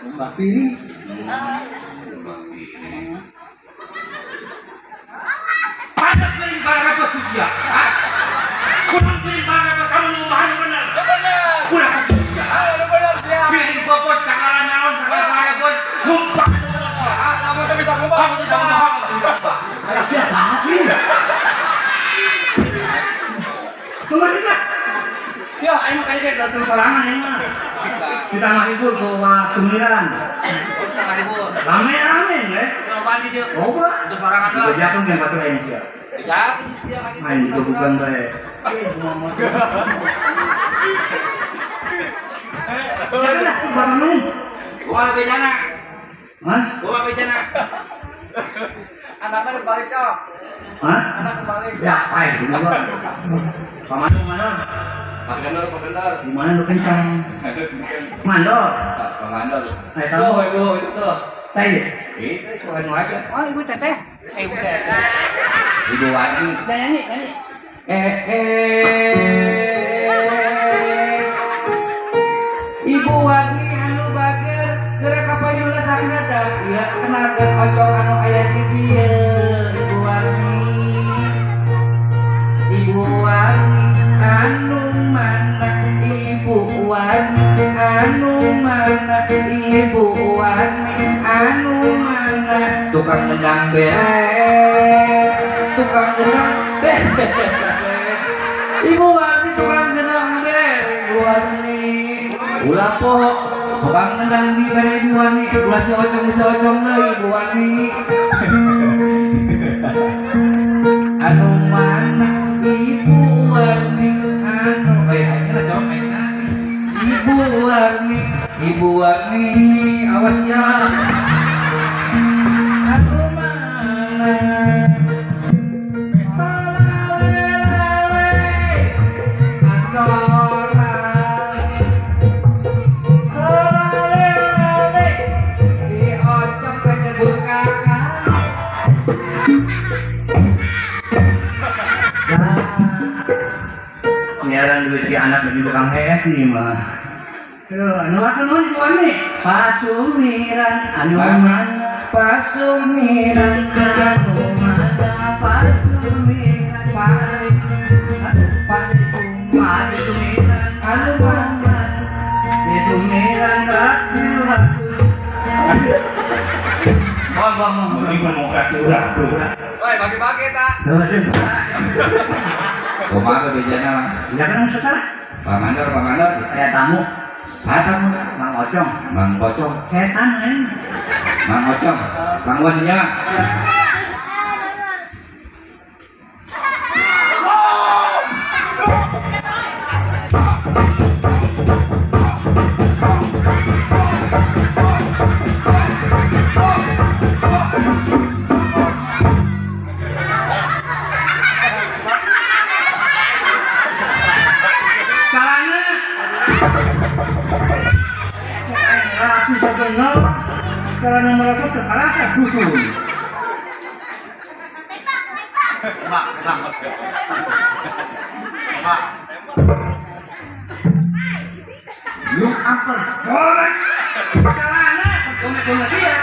Munggah piring. Munggah piring. Pantas piring barang bos sia. Hah? Kurang piring barang bos kamu ngumbahan bener. Bener. Kurang sia. Halo bener sia. Piring bos cakalan naon cakalan barang bos ngumpah. Ah, kamu tuh bisa ngumpah. Kamu tuh bisa ngumpah. Kayak sia saha sih? Tunggu dulu. Ya, aing mah kayak datang sorangan aing mah. Kita ngahibur ke Sumiran. Kita ngahibur. Rame-rame eh. Coba di dieu. Coba. Itu sorangan doang. Jatuh yang batu aing sia. Jatuh sia kan. Main juga bukan bae. Janganlah bangun. Gua bejana. Mas? Gua bejana. Anaknya harus balik, Cok. Hah? Anak harus balik. Ya, pae dulu. Pamana mana? Pak Kendor, Pak Kendor. Di mana lu kencang? Mandor. Pak Mandor. Hai tahu. Tuh, ibu itu tuh. Saya. Itu anu aja. Oh, ibu teteh. Ibu teteh. Ibu Wani. Nyanyi, nyanyi. Ibu Wani anu bager geura ka payuna sakadap ieu kenalkeun ocong anu aya di dieu. Ibu Wani. Ibu Wani anu mana Ibu Wani anu mana Ibu Wani anu mana tukang nendang bere tukang nendang bere Ibu Wani tukang nendang bere Ibu Wani ulah poho tukang nendang di bere Ibu Wani ulah si ocong si ocong deui Ibu Wani anu mana Ibu Wani anu Ibu Warni, Ibu Warni, awas ya. Anu mana? Salalele, asora. Salalele, si Ocong kecebur kakak. Nyaran duit di anak bagi tukang HS nih mah. Anu atuh naon Ibu Wani? Pasumiran anu mana? Pasumiran anu mana? Pasumiran pari pari sumiran anu mana? Pasumiran ka 200. Bang bang bang. Ini mau ka 200. Woi, bagi-bagi ta. Kumaha bejana mah? Ya kan sekarang. Pak Mandor, Pak Mandor. Ada tamu. Saya tamu Mang Ocong. Mang Ocong. Setan ini. Mang Ocong. Kang Wan nya. Celana merosot sekarang dusun. Tembak, tembak. Tembak. Yuk angker goreng. Celana domet-domet dia.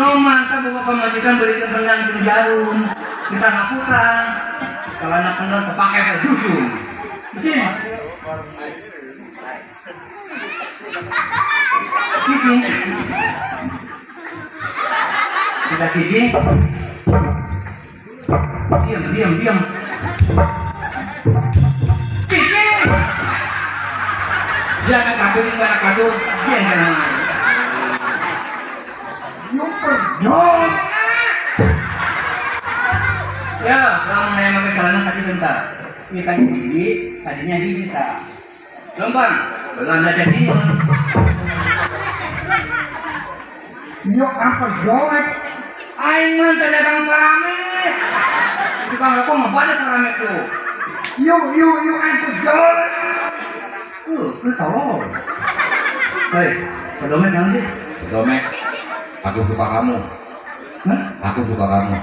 No mantap buka pemajikan berikan benang jeung jarum. Kita ngaputan. Celana kendor kepake ke dusun. Cicing. Cicing. Kita cicing. Diam, diam, diam. Cicing. Jangan kaburin barang kado. Diam jangan. Yuk dong. Ya, selama saya pakai celana tadi bentar. Ini tadi hiji, tadinya hiji tak. Lempar, Belanda jadinya. Yuk apa golek? Aing mah teu dagang paramek. Tukang rokok mah banyak paramek tuh. Yuk yuk yuk apa golek? Lu tolol. Hei, pedomet naon sih? Pedomet. Aku suka kamu. Hah? Aku suka kamu.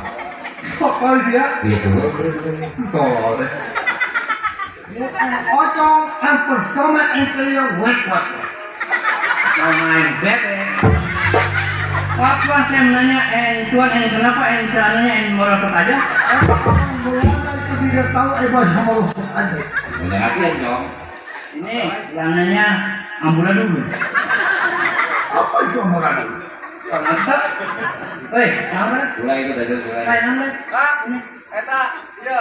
Kok kali dia? Iya tuh. Tolol deh. Ocong ampun tomat engkel wet wet. Mau main bebek. Waktu saya menanya, tuan, kenapa celananya merosot aja? Orang Belanda itu tidak tahu bahasa merosot aja. Banyak latihan dong. Ini celananya amburadul. Apa itu amburadul? Mantap. Hei, apa? Mulai itu aja mulai. Kayak apa? Kak, eta, iya,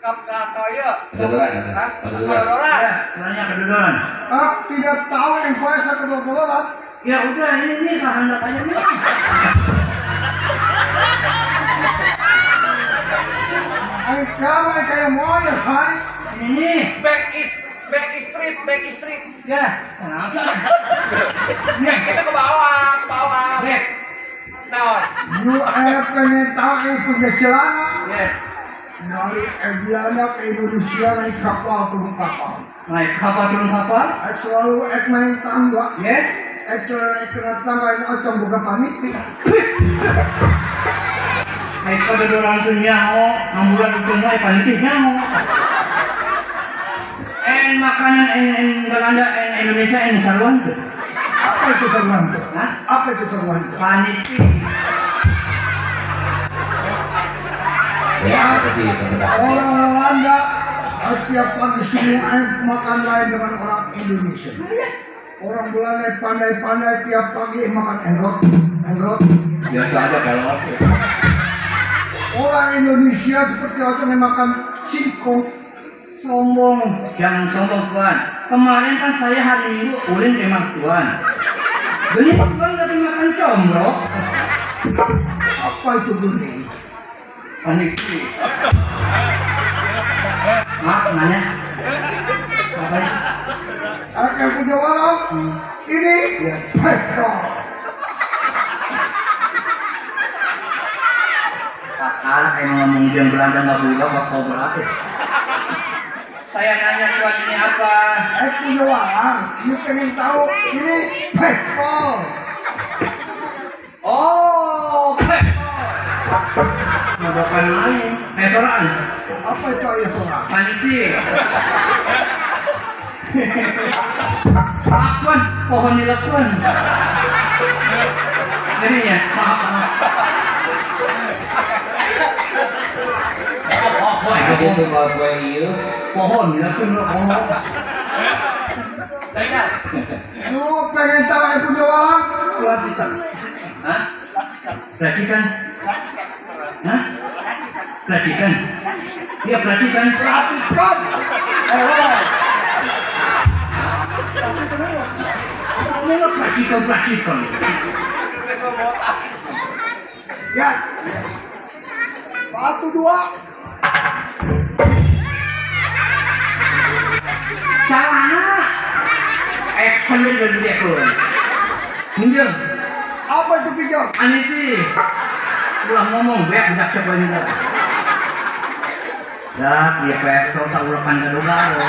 kap kak iya. Kedodoran. Kedodoran. Ya, celananya kedodoran. Kak tidak tahu yang bahasa kedodoran. Ya udah, ini kehendak aja nih. Ayo kamu kayak mau ya, hai. Ini. Back is street. Ya, langsung. Back kita ke bawah, ke bawah. Back. Naon? You pengen tahu yang punya celana? Yes. Dari Belanda ke Indonesia naik kapal turun kapal. Naik kapal turun kapal? Selalu naik tangga. Yes. Ekor tangga ini ocong buka pamit. Ekor orang tuh nyaho, ambulan itu nyaho, panitia nyaho. En makanan en Belanda, en Indonesia, en saruan tuh. Apa itu saruan tuh? Hah? Apa itu saruan tuh? Panitia. Ya, apa sih itu? Orang Belanda setiap pagi semua makan lain dengan orang Indonesia. Orang Belanda pandai-pandai tiap pagi makan enrot, enrot. Biasa aja kalau orang Indonesia seperti orang yang makan singkong. Sombong, jangan sombong tuan. Kemarin kan saya hari Minggu ulin emang tuan. Beli tuan lagi makan comro. Apa itu bening? Panik. Maaf nanya. Apa ya? Aku punya warung, ini pesta. Kakak emang ngomong jam Belanda nggak buka pas kau berlatih. Saya nanya tuan ini apa? Aku punya warung, you pengen tahu ini pesta. Oh, pesta. Ngodokan lain, restoran. Apa itu restoran? Panitia. Maaf tuan, pohon dilakukan. Ini ya, maaf maaf. Pohon dilakukan pohon. Baiklah. Lu pengen tahu yang punya walang? Perhatikan. Hah? Perhatikan. Hah? Perhatikan. Iya perhatikan. Perhatikan. Oh. Perhatikan, perhatikan. Ya. 1, 2. Celana. Action dari gede aku. Pinjam. Apa itu pinjam? Aniti. Ulah ngomong, banyak budak siapa ini. Dah, dia pesto tak ulakan gado-gado.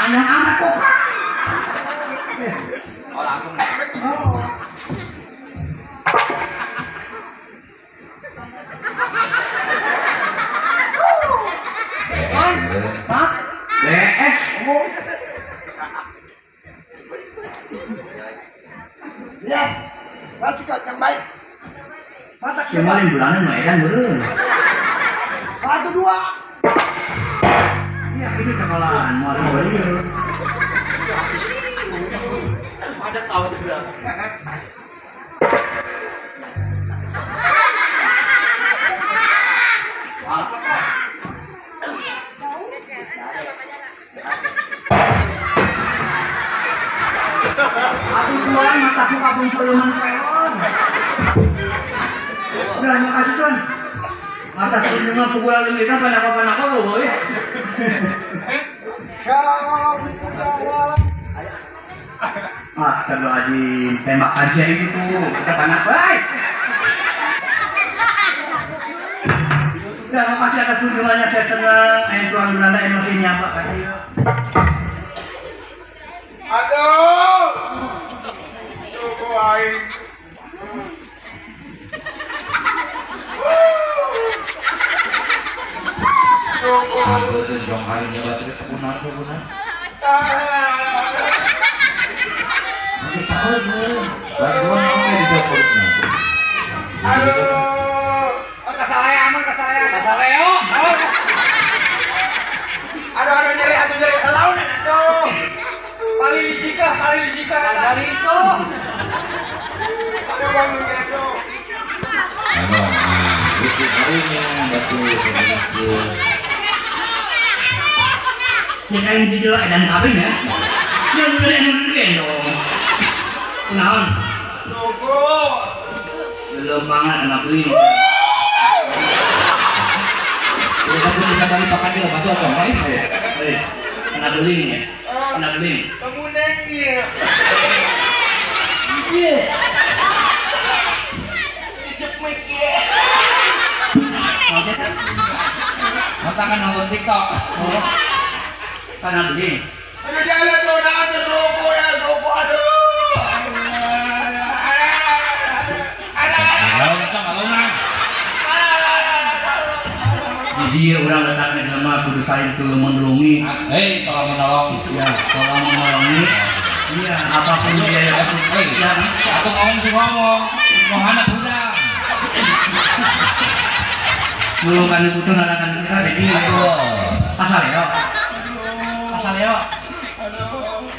Panjang amat kok. Oh langsung. Oh. Pak, BS. Lihat, perhatikan yang baik. Mata ke depan. Kemarin bulanan mah edan beureum. 1, 2. Iya, ini sekolahan mau beureum. Ada tahu juga. Aku tuan mataku kabung peluman peon. Udah, makasih tuan. Mata kunjungan pukul kita panako-panako lo boy. Kami udah. Astagfirullahaladzim, tembak aja itu tuh, kita panas baik. Udah, makasih atas kunjungannya, saya senang. Ayo tuan Belanda emosinya Pak. Aduh, tunggu aing. Tunggu. Aduh, jong hari ini baterai sekunar sekunar. Aduh, kasalea aman kasalea, kasaleo. Aduh, aduh nyeri, aduh nyeri, lawan atuh. Paling lijika, jariko. Aduh, bangun aduh. Aduh, itu karunya batu itu. Ini kayak gitu edan kawin ya. Ya udah dong. Kenalan. Tunggu. Belum banget anak beli. Udah bisa kali pakai dia masuk atau main? Eh, anak beli ya. Anak beli. Kamu neng ya. Iya. Ijek mikir. Mata kan nonton TikTok. Oh. Anak beli. Aduh jalan tuh, ada rokok ya, rokok aduh. Jadi orang letaknya nama kudu saling tolong menolongi. Hei, tolong menolong. Ya, tolong menolongi. Iya, apapun biaya itu. Ya, aku ngomong sih ngomong. Mau anak udah. Menolongkan ibu tuh nanakan kita jadi. Asal ya. Asal ya.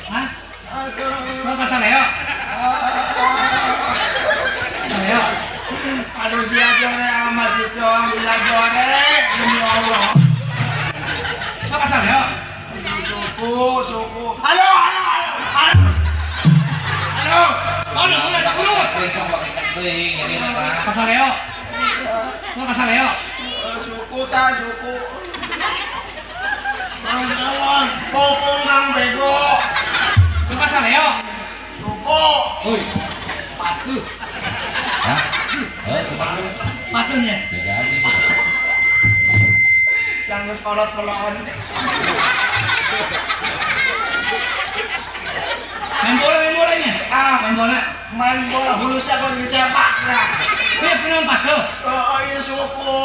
Hah? Lo asal ya? Asal ya? Aduh siap jore amat itu, bisa jore demi Allah. Sok asal ya? Suku, suku. Halo, halo, halo, halo. Halo. Halo, halo, asal ya? Lo asal ya? Suku ta, suku. Kawan, kopong nang bego. Lo asal ya? Suku. Oi. Patuh. Hah? Patuhnya. Jangan kolot-kolotan. Main bola, main bolanya. Ah, main bola. Main bola hulu siapa di sepak lah. Iya, punya patuh. Oh, iya suku.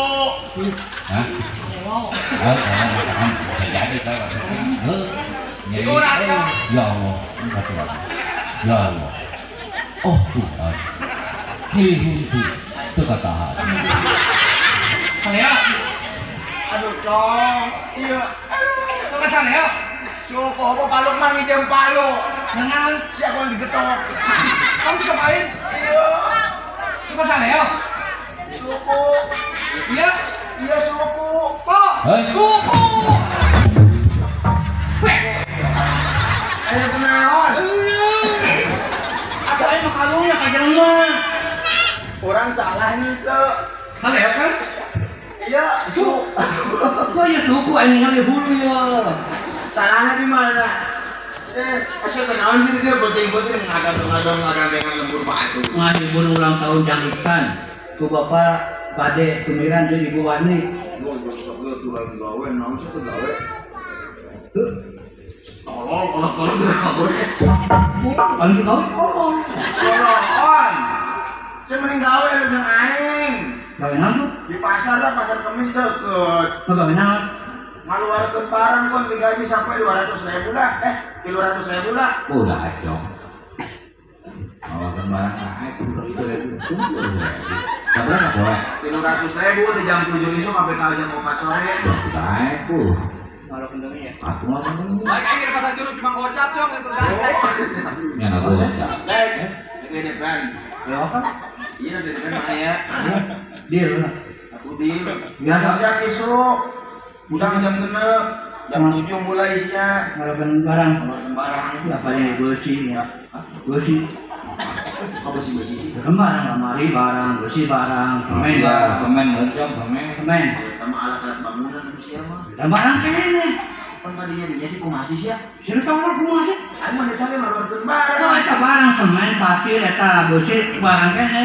Hah? Oh. Jadi tahu. Ya Allah, ya Allah. Oh Tuhan. Itu kata hati. Saleo. Aduh, cong. Iya. Aduh. Kok saleo? Suku apa paluk mang ijem palu. Dengan siapa yang digetok? Kamu dikepain? Iya. Kok saleo? Suku. Iya. Iya suku. Kok? Suku. Ayo kenaon. Aku aja mah kalungnya kajang mah. Orang salah nih tuh. Salah ya kan? Iya, suku. Kok ya suku aing ningali bulu ya. Salahnya di mana? Asal kenaon sih dia boting-boting ngadang-ngadang dengan lembur batu. Ngahibur ulang tahun Jang Iksan. Ku Bapak Bade Sumiran jeung Ibu Wani. Tuh gawe naon sih tuh gawe. Tuh. Tolol, kolot-kolot gawe. Paling gawe tolol. Tolol. Saya mending gawe lu jeung aing. Gawe naon tuh? Di pasar lah, pasar Kemis deket. Gawe naon? Ngaluarkeun barang kon digaji sampai 200.000 dah. 300.000 dah. Udah dong. Ngaluarkeun barang naik 300.000. Sabar boleh. 300.000 di jam 7 isuk sampai ke jam 4 sore. Baik tuh. Kalau kendengnya ya. Aku mah kendengnya. Baik aing di pasar curug cuma gocap dong itu ganteng. Ya enggak gocap. Baik. Ini depan. Ya apa? Iya di depan mana ya? Deal. Aku deal. Ya siap isuk. Utang jam 6. Jam 7 mulai isinya. Ngaluarkeun barang. Ngaluarkeun barang. Apa yang beusi ya? Beusi. Apa beusi-beusi sih? Barang lemari barang, beusi barang, semen barang, semen gocap, semen. Semen. Sama alat-alat bangunan itu siapa? Dan barang kene. Kan tadinya dia sih kumaha sih ya? Sini tolong kumaha sih? Aing mah ditanya ngaluarkeun barang. Kalau eta barang semen, pasir eta beusi barang kene.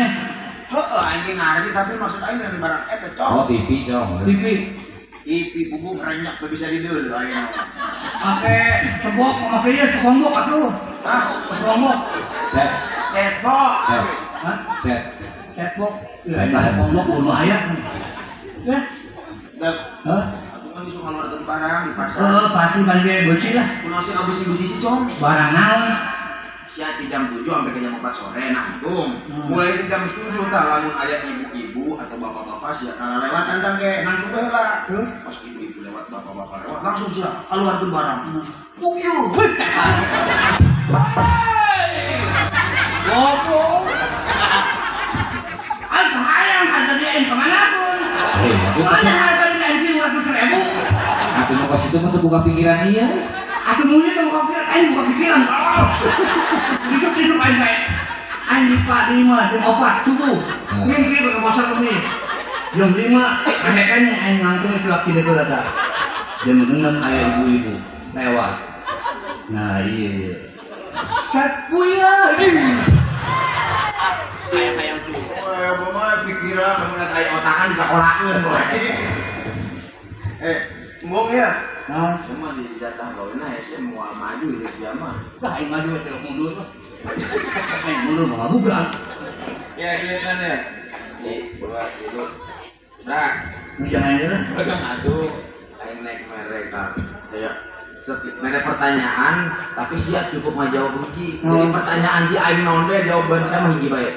Heeh, aing ngarti tapi maksud aing dari barang eta cok. Oh, TV dong. TV. TV bubu renyak tuh bisa dideul aing. Make sebok, make ieu sekombok atuh. Hah? Sekombok. Set. Setbok. Hah? Set. Setbok. Ya, sekombok kudu aya. Ya. Dek. Hah? Aku kan bisa ngaluarkeun barang di pasar. Heeh, pasti balik beusi lah. Kunaon sih beusi-beusi sih, Cong? Barang naon? Sia di jam 7 sampai ke jam 4 sore nangtung. Mulai di jam 7 tah lamun aya ibu-ibu atau bapak-bapak sia kana lewat tantang ge nangtung heula. Terus pas ibu-ibu lewat bapak-bapak lewat langsung sia keluarkeun barang. Puyuh. Goblok. Ai hayang harga di aing kemana pun. Mana harga di aing 300.000? Aku mau ke situ mah buka pikiran iya. Aku maunya tuh buka pikiran, aing buka pikiran. Isuk-isuk aing bae. Aing di 5 jam 4 subuh. Minggu ke pasar Kemis. Jam 5 aing aing ngangkung itu laki deui eta. Jam 6 aya ibu-ibu lewat. Nah, iya. Cat puya. Hayang-hayang tuh. Eh, mah pikiran mun aya otakan di sakolakeun boy. Embung ya. Nah, cuma di jatah gawena ya sih moal maju itu sia mah. Lah aing maju teh mundur mah. Aing mundur mah ngabubrak. Ya duitan ya. Di dua itu. Brak. Jangan aja lah. Kadang atuh aing naik merek kayak mere pertanyaan tapi sia cukup ngajawab hiji. Jadi pertanyaan di aing naon we jawaban sia mah hiji bae.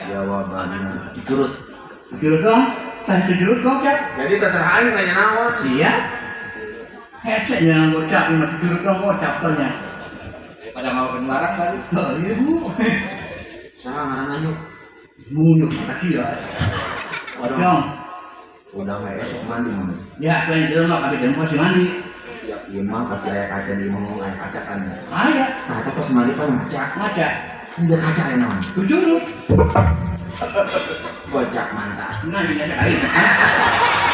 Jawabanna dicurut. Dicurut dong. Saya dicurut gocap. Jadi terserah aing nanya naon. Sia. Hese jangan gocap, masih curut dong gocap ternyata. Daripada mau barang kali. Oh iya bu. Salah ngaranna nyuk. Munyuk makasih ya. Dong. Udah nggak esok mandi mami. Ya, tuh yang di rumah kami jam pasti mandi. Ya, iya mah pasti aya kaca di imah aya kaca kan. Aya. Nah, tapi pas mandi kan ngaca. Ngaca. Udah kaca ya naon. Curut. Gocap mantap. Nah, ini ada aing.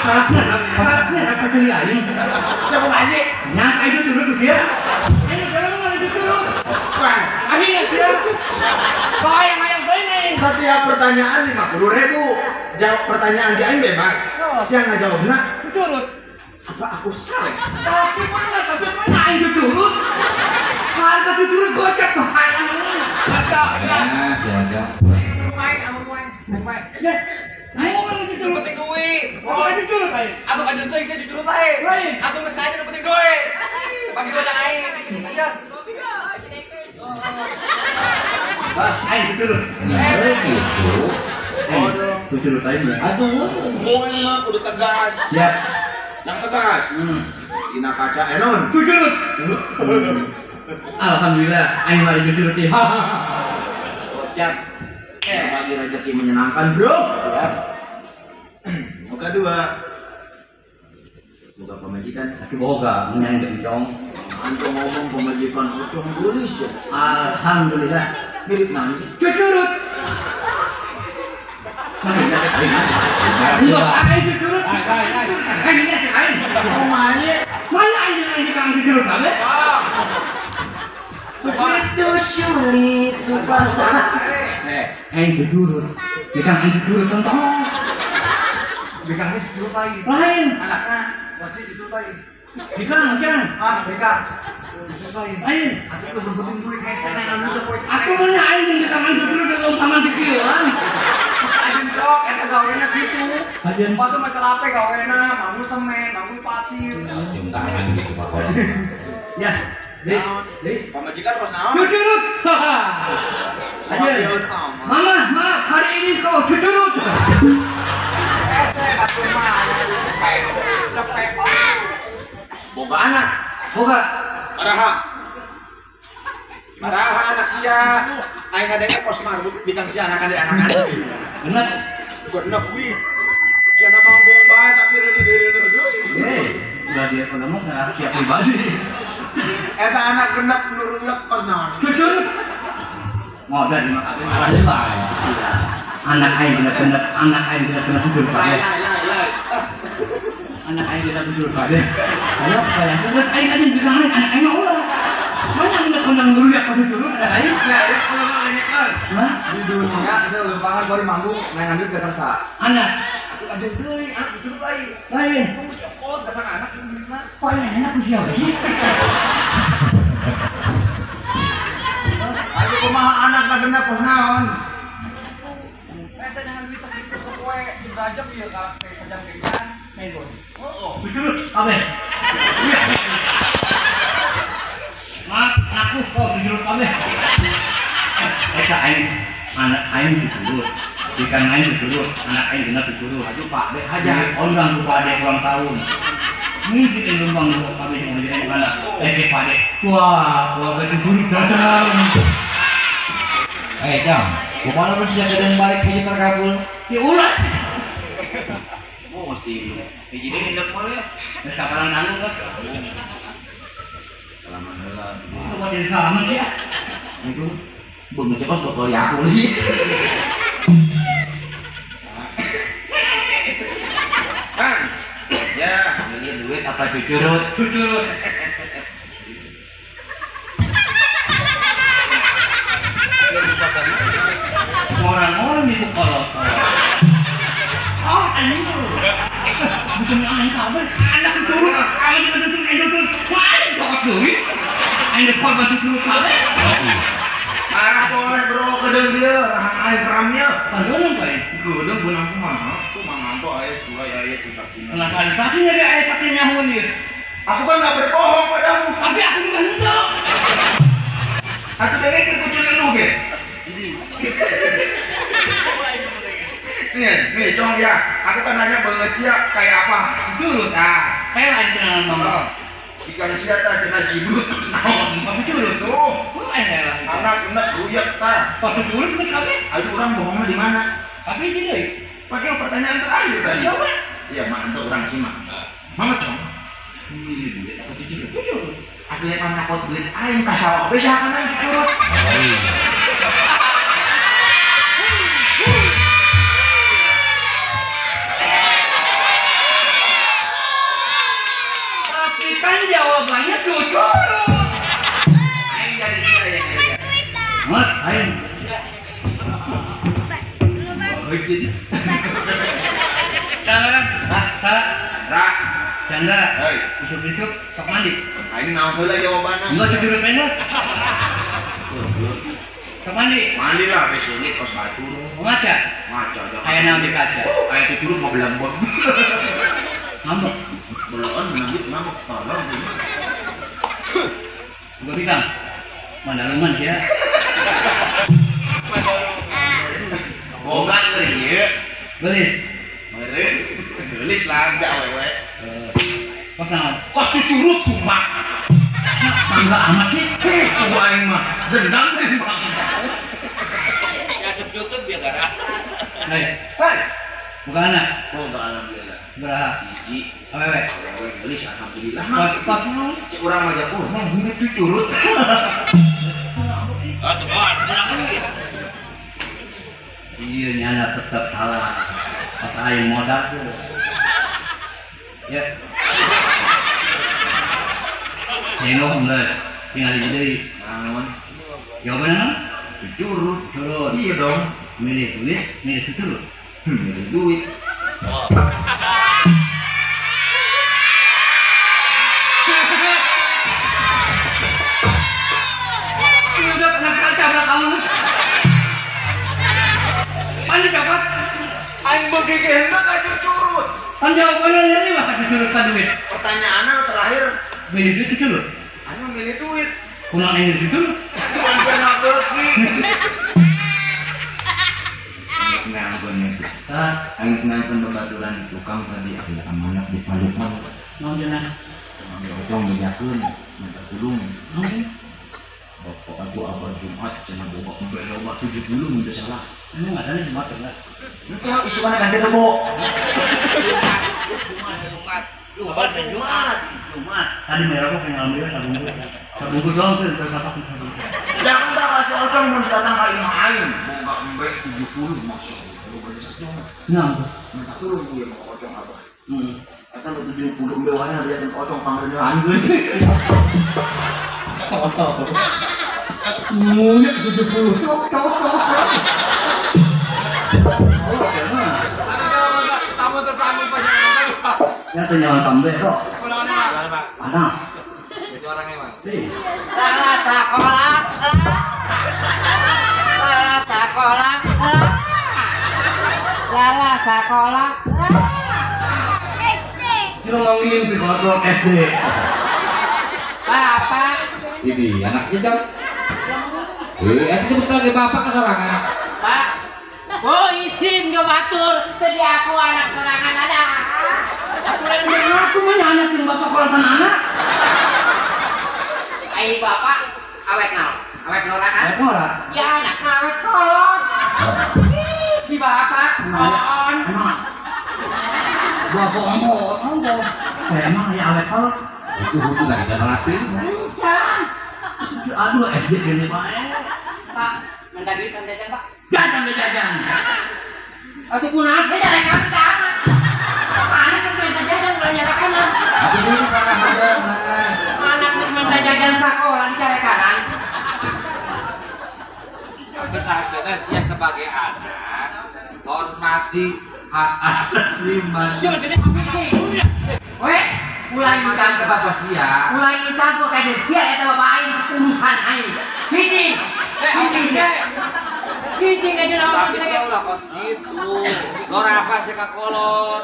Karaknya apa kali aing? Coba aja. Nyang aing curut dia. Ini kalau mah curut. Bang, akhirnya sia. Bayang hayang deui. Setiap pertanyaan 50.000. Jawab pertanyaan di aing bebas. Sia ngajawabna curut. Apa aku salah? Tapi mana aing curut? Harga curut gocap bahaya. Mantap. Nah, silakan. Main, aku main. Main. Ya. Aing ngomong jujur. Nu penting duit. Oh, jujur aing. Atuh kajeun teuing sia jujur lain. Lain. Atuh geus kajeun nu penting duit. Bagi dua jeung aing. Aja. Wah, aing jujur. Gitu. Oh, dong. Jujur aing. Atuh, ngomong mah kudu tegas. Siap. Yang tegas. Dina kaca enon. Jujur. Alhamdulillah, aing mah jujur teh. Gocap. Bagi rezeki menyenangkan, bro. Ya. Muka dua. Muka pemajikan. Tapi boga, menyanyi dong. Antum ngomong pemajikan ucung gulis ya. Alhamdulillah. Mirip mana sih? Cucurut. Enggak, aing cucurut. Aing ini sih aing. Kumanya? Mana aing ini kang cucurut kabeh? Begitu sulit lupakan. Aing cucurut. Bikang aing cucurut tong. Bikangnya cucurut lain. Lain. Anaknya masih cucurut lain. Bikang, jangan. Ah, bikang. Ain. Aku sebutin duit hese nang anu poe. Aku mana aing jeung bikang cucurut dalam taman dikieuan. Ajen cok, eta gawena kitu. Ajen batu mah celape gawena, manggul semen, manggul pasir. Jeung tangan gitu Pak Kolot. Ya. Dek, pamajikan kos naon? Cucurut. Ajen. Mama, maaf hari ini kau cucurut. Hese batu mah. Cepet. Boga anak. Boga. Maraha. Maraha anak sia. Aing ngadenge kos marbut bintang sia anakan di anakan. Bener. Genep wih. Cenah manggung bae tapi reudeuh deui. Hei, udah dia ngomong rahasia pribadi. Eta anak genep nuruyek kos naon? Cucurut. Mau dari makan. Marah bae. Anak aing bener-bener, anak aing bener-bener cucurut bae. Anak aing kita cucurut bae. Ayo, bayangkan terus aing tadi bilang anak aing mah ulah. Mana anak konang nuruyek kos cucurut anak aing? Nah, ya kalau mah nganyekan. Hah? Di dunia selumpangan bari manggung nang ngambil dasar sa. Anak. Aku aja deui, anak cucurut lain. Lain. Tunggu cokot dasar anak yang lima. Kok enak ku siapa sih? Ayo kumaha anak na genep kos naon? Hese jangan duit itu sepoe diberajam ieu ka teh sajam pisan. Nego. Heeh. Cucurut kabeh. Maaf, aku kok cucurut kabeh. Eta aing anak aing cucurut. Ikan aing cucurut, anak aing genep cucurut. Aduh Pak, dek aja. Ondang ku Pak Dek ulang tahun. Mungkin lumbang lu kabeh yang jadi anak. Eh Pak Dek. Wah, wah cucurut datang. Eh, Jang, kumaha lamun sia kedeung balik hiji terkabul? Ya ulah. Oh, mesti hiji deui ngendep moal ya. Geus kapalan nanggung, Bos. Salaman heula. Coba di salaman sih ya. Itu beungeut kos bakal aku sih. Kang. Ya, milih duit apa cucurut? Cucurut. Orang-orang itu kolot. Oh, anjing. Bukan aing kabeh, anak cucurut, aing cucurut, aing cucurut. Wah, aing cokot deui. Aing geus korban cucurut kabeh. Arah boleh bro kedeung dia, rahang aing keramnya. Pandeunang bae. Kedeung beunang kumaha? Tuh manganto aya dua aya tuh. Kenapa ada saksinya dia aya saksinya nyahueun ieu? Aku kan enggak berbohong padamu. Tapi aku juga henteu. Aku dengekeun kucurin lu ge. Nih, nih, cong ya. Aku kan nanya banget sia kayak apa? Cucurut. Nah, kayak lain kenalan mama. Ikan sia tah kena jibrut terus naon? Apa cucurut? Tuh. Wah, elah. Anak kena ruyek tah. Pas cucurut geus kabeh. Ayo urang bohongnya di mana? Tapi ini deui. Pakai pertanyaan terakhir tadi. Coba. Iya, mak untuk urang simak. Mama cong. Milih duit apa cucurut? Cucurut. Akhirnya kan nyakot duit aing ka sawah we saha kana cucurut. Oh iya. Tapi kan jawabannya cucurut. Aing jadi sia ya. Mas, aing. Oh, jadi. Chandra, Hah? salah. Ra. Chandra, Hei. isuk-isuk sok mandi. Aing naon heula jawabanna? Enggak cucurut pendek. Sok mandi. Mandi lah wis ini kos batur. Ngaca. Ngaca aja. Aya naon di kaca? Aya cucurut mau belambon. Ngambek. Beloon menang duit ngambek tolong. Gua bintang. Mandaluman sih ya. Boga ngeri ieu. Gelis. Ngeri. Gelis lah awewe. Kos naon? Kos cucurut sumpah. Bangga amat sih. Tunggu aing mah. Dendam teh mah. Asup YouTube ya gara. Hei, hei. Bukan anak. Boga alhamdulillah. Beraha. Hiji. Awewe. Awewe gelis alhamdulillah. Kos kos naon? Cek urang mah jago, mah duit cucurut. Aduh, menang duit. Iya, nyana tetap salah. Pas aing modal tuh. Ya. Nengok geus, tinggal di deui. Naon? Jawabanna naon? Cucurut. Curut. Iya dong. Milih duit, milih cucurut. Milih duit. Oh. mah. Pan dicokot. Aing beuki ge henteu ka cucurut. Pan jawabanna nyeri mah ka cucurut ka duit. Pertanyaanna terakhir, milih duit cucurut. Aing milih duit. Kunaon aing cucurut? Cuman pernah beuki. Nangkeun eta, aing nangkeun babaturan di tukang tadi aya amanat di Palukman. Naon cenah? Tukang bejakeun minta tulung. Bapak aku abah Jumat cenah boga embe loba 70 mun teu salah. Ini enggak ada Jumat enggak. Henteu isukana ganti rebo. Jumat Jumat. Jumat. Tadi merah kok pengen ambil sabungkus. Sabungkus doang tuh terus apa sabungkus. Jangan tak kasih ocong mun datang ka imah aing. Boga embe 70 masya Allah. Nah, minta tulung ieu mah ocong abah. Heeh. Eta nu 70 embe wae bejakeun ocong pangreuneuhan geuning. Monyet 70 sok sok sok. Tamu tersambung panjangan. Ya tanya tambe kok. Panas. Itu orangnya, Bang. Lala sekolah. Lala sekolah. Lala sekolah. SD. Kita ngomongin di kolot SD. Bapak. Ini anaknya kan. Itu betul lagi bapak ke sorangan. Pak. Oh izin ke batur. Jadi aku anak sorangan ada. Aturan aku mah anak jeung bapak kolotan anak. Ai bapak awet naon? Awet norak kan? Awet norak. Ya anak awet kolot. Ih, si bapak on. Bapak omong, omong. Emang ya awet kolot. Itu hutu lagi dan rapi. Aduh SD kene bae. Pak, minta duit kan jajan, Pak? Jajan jajan. Atuh kunaon sih jarekan ka anak. Anak minta jajan ulah nyarakan. Atuh duit kana jajan. Anak minta jajan sakola dicarekanan. Misalnya sia sebagai anak hormati hak asasi manusia. Weh, mulai makan ke bapak sia. Mulai dicampur kayak sia eta bapak aing urusan aing. Cicing. Cicing sia. Cicing aja naon. Tapi sia ulah kos gitu. Doraka sia ka kolot.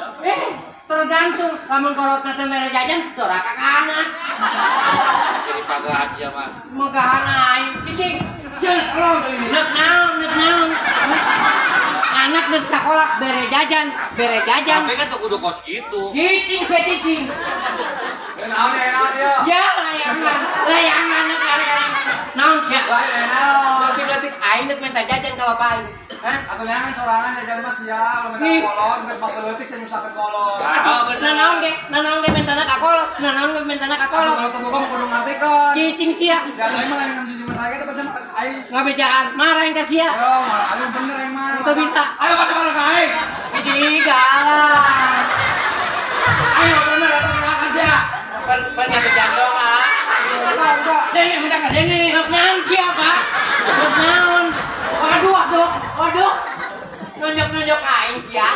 Tergantung lamun kolotna teh mere jajan doraka ka anak. Jadi pagahan sia mah. Megahan aing. Cicing. Nek naon, nek naon. Anak nek sekolah bere jajan, bere jajan. Tapi kan tuh kudu kos gitu. Cicing saya cicing. Naon ya, naon ya. Ya layangan, layangan nek layangan. Naon sia? Layangan. Detik-detik aing nek minta jajan ka bapak aing. Hah? Atuh neangan sorangan jajan mah sia, ulah minta kolot, geus bapak leutik sia nyusahkeun kolot. Nah naon ge, nah naon ge mintana ka kolot, nah naon ge mintana ka kolot. Kalau teu boga kudu ngartikeun. Cicing sia. Ya aing mah lain jiji mah saya teh percaya aing. Ngabejaan, marah ka sia. Yo, marah aing bener aing mah. Teu bisa. Ayo pada marah ka aing. Hiji galak. Ayo bener eta marah ka sia. Pan ngabejaan doang ah. Deni minta ka Deni. Nek naon sia, Pak? Nek naon? Waduh, waduh, waduh. Nonjok-nonjok aing sia.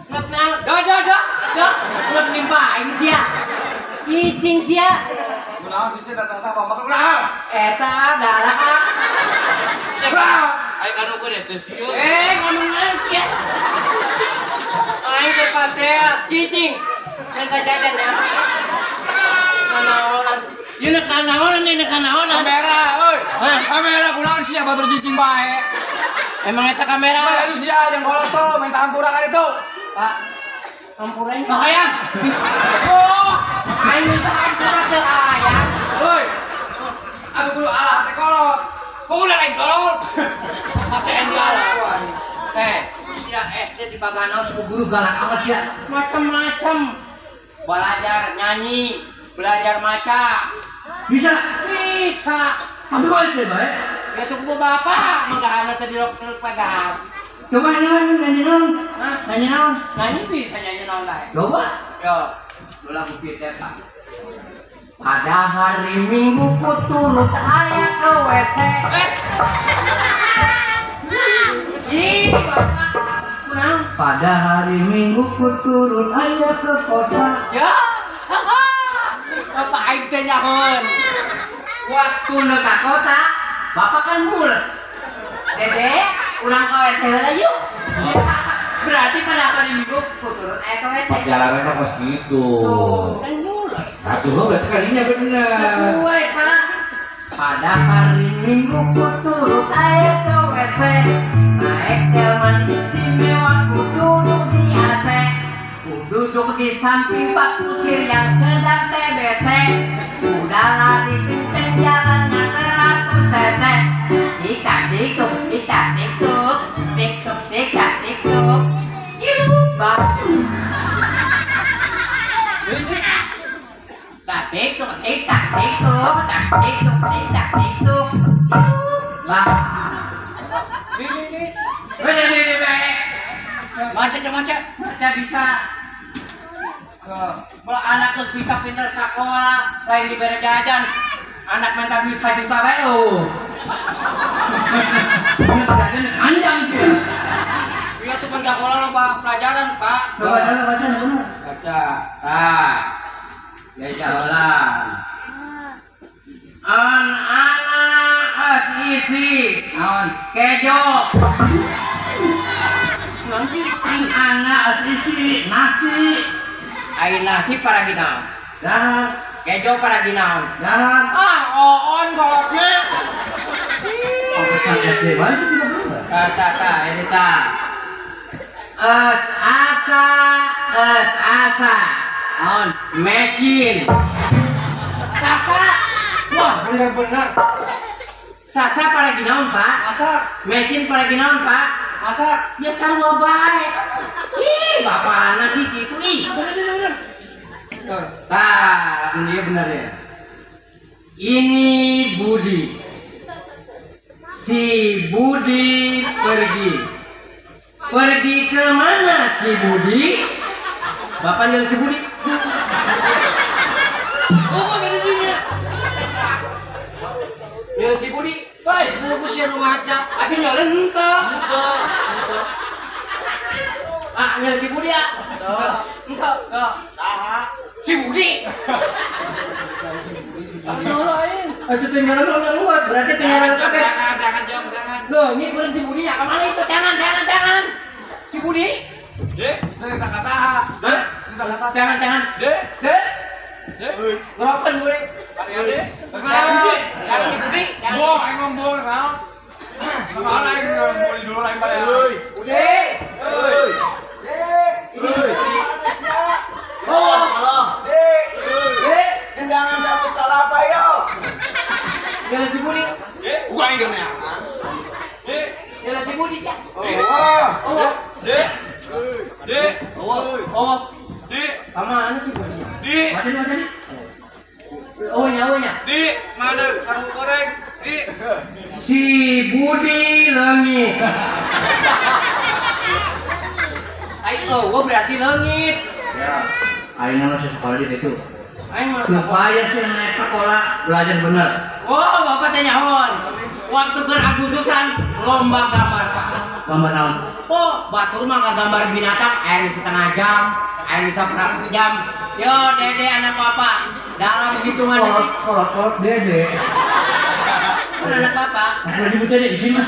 Nek naon? Do do do. Do. Nek nimpa aing sia. Cicing sia. Kunaon sih sia datang-datang bapak kunaon? Eta galak ah. Siapa? Aing kanukeun teh sieun. Ngomong naon sia? Aing teh pasea cicing. Minta jajan ya. Nanaonan. Ieu nek nanaonan, ieu nek nanaonan. Kamera, euy. Kamera kunaon sia batur cicing bae. Emang eta kamera? Nah, itu sia jeung kolot tuh minta ampura kan itu. Pak, ampura ini. Hayang. Oh, aing minta ampura teu hayang. Euy. Aku kudu alah teh kolot. Kudu lain kolot. Hate dialah. Eh, sia SD di Pagano ku guru galak amat sia. Macam-macam. Belajar nyanyi, belajar maca. Bisa? Bisa. Tapi kok itu bae? Ya tuh ku bapak, mangga teh dirok terus pagar. Coba naon nyanyi naon? Hah? Nyanyi naon? Nyanyi bisa nyanyi naon bae. Coba. Yo, lagu kita Pak. Pada hari Minggu ku turut ayah ke WC. Ih, bapak. Kunaon? Pada hari Minggu ku turut ayah ke kota. Ya. Bapak aing teh nyahoan. Waktu nu ka kota, Bapak kan mules. Dede, ulang ke WC heula yuk. Berarti pada hari Minggu kuturut aya ke WC. Perjalanannya kos gitu. Tuh, kan mules. Atuh berarti kalinya bener. Sesuai, Pak. Pada hari Minggu kuturut aya ke WC. Naik delman istimewa ku duduk di AC. Ku duduk di samping Pak Kusir yang sedang TBC. Udah lari kenceng jalannya 100 cc. Tik tak tik tuk, tik tak tik tuk, tik tuk tik tak tik tuk. Cilubang. Tak tik tuk, tik tak tik tuk, tak tik tuk, tik tak tik tuk. Cilubang. Maca bisa. Kalau anak terus bisa pintar sekolah, lain diberi jajan, anak minta duit 1 juta bae oh. Jajan panjang sih. Iya tuh kan sekolah lo Pak, pelajaran Pak. Baca bener. Baca. Ah. Ya jalan. An anak as isi. Naon? Kejo. Naon sih? Anak as isi nasi. Ai nasi para ginaon. Dahar. Kejo para ginaon. Dahar. Ah, oon kolotnya. Oh, pesan SD bae itu tidak berubah. Ta ini ta. Es asa, es asa. Naon? Mecin. Sasa. Wah, bener-bener. Sasa para ginaon, Pak. Masak. Mecin para ginaon, Pak. Masak. Ya sarua bae. Ih, bapana sih gitu ih. Bener. Tah, dia benar ya. Ini Budi. Si Budi pergi. Pergi ke mana si Budi? Bapak nyari si Budi. Oh, bener. Nyari si Budi. Baik, bungkus ya rumah aja. Aduh nyari henteu. Ah, nyari si Budi ya. Henteu. Saha? Si Budi. Si Budi. Lain. Aduh tinggalan udah luas, berarti tinggalan kabeh. Jangan, jangan. Loh, ini berarti si Budi ya. Kemana itu? Jangan. Si Budi. Dek, cerita ka saha? Dek, cerita ka saha? Jangan. Dek, Dek. Dek. Ngeroken Budi. Karya Dek. Jangan si Budi. Bohong, aing ngomong naon? Naon aing ngomong dulu aing balik. Budi. Euy. Dek. Euy. Oh, Dek. Dek. Jangan sampai salah apa yo. Jalan si Budi. Dek, bukan aing neangan. Dek. Jalan si Budi sia. Oh. Dek. Dek. Oh. Dek. Kamana si Budi sia? Di. Wajan. Oh, nya. Di, mana sangu goreng? Di. Si Budi leungit. Ayo, oh, berarti leungit. Ya. Aing masih sekolah di situ. Aing mah supaya sih naik sekolah belajar bener. Oh, bapak teh nyahoan. Waktu keur Agustusan lomba gambar, Pak. Lomba naon? Oh, batur mah ngagambar binatang aing setengah jam, aing bisa berapa jam. Yo, Dede anak bapak. Dalam hitungan detik. Kolot Dede. Kan anak bapak. Aku disebut Dede di sini.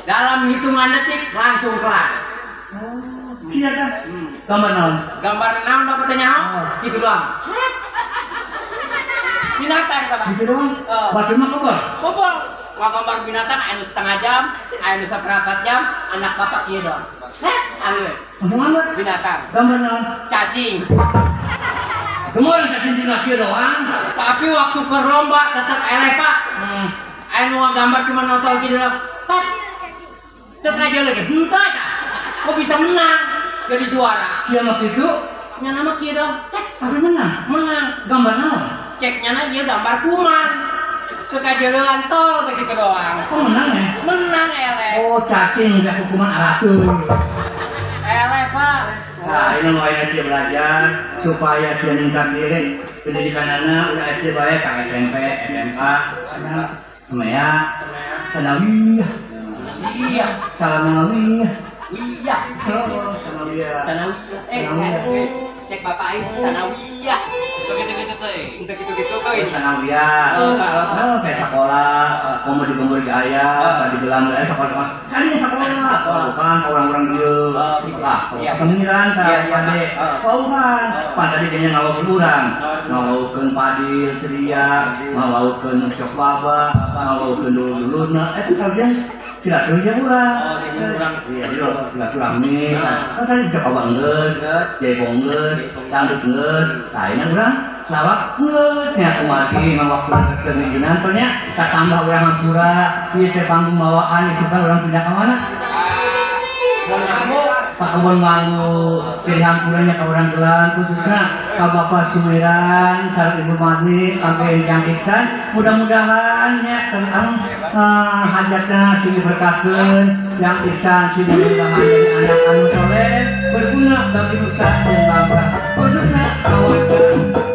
Dalam hitungan detik langsung kelar. Oh, tidak kan? Gambar naon? Gambar naon dapat tanya? Gitu doang. Seret. Binatang Bapak. Gitu doang. Batur mah kobol. Kobol. Wah gambar binatang anu setengah jam, anu seperempat jam, anak bapak kieu doang. Seret, anggeus. Langsung gambar. Binatang. Gambar naon? Cacing. Semua cacing juga kieu doang. Tapi waktu ke lomba tetap eleh, Pak. Anu gambar cuma nonton kieu doang. Tat. Teu aja lagi. Henteu tah. Kok bisa menang? Jadi juara. Siapa itu? Nya nama kieu doang. Tet. Tapi menang. Menang. Gambar naon? Ceknya na ieu gambar kuman. Kekajalan tol begitu doang. Kok menang ya? Menang eleh. Oh, cacing udah hukuman alatur. Eleh, Pak. Nah, ini mau sih belajar supaya sih meningkat diri pendidikan anak udah SD baik ke SMP, SMA, SMA, sanawiyah. Iya, sanawiyah. Iya. Oh, sanawiyah. Sanawiyah. Cek bapak aing sanawiyah. Gitu-gitu teh. Untuk gitu-gitu teh. Sanawiyah. Oh, Pak. Oh, kayak sekolah. komedi-komedi aya, tadi gelam aya sekolah. Tadi sekolah. Bukan orang-orang dieu. Lah, semiran tah pade. Pauhan. Pan tadi nya ngawaukeun urang. Ngawaukeun padi sedia, ngawaukeun cok baba, ngawaukeun dulur-dulurna. Eta sajian silaturahmi urang. Oh, jadi urang. Iya, silaturahmi. Kan tadi cok baba geus, jaipong geus, dangdut geus, lainna urang lawak geus nya kumaha mah waktu kesenian teh nya katambah urang hampura ieu teh panggung bawaan isukan urang pindah ka mana? Pak Kebon Mangu pilih hampuranya ka urang gelan khususna ka Bapak Sumiran sareng Ibu Marni sampai Jang Iksan mudah-mudahan nya tentang hajatna sing diberkahkeun Jang Iksan sing mudah-mudahan jadi anak anu soleh berguna bagi nusa dan bangsa khususna ka warga.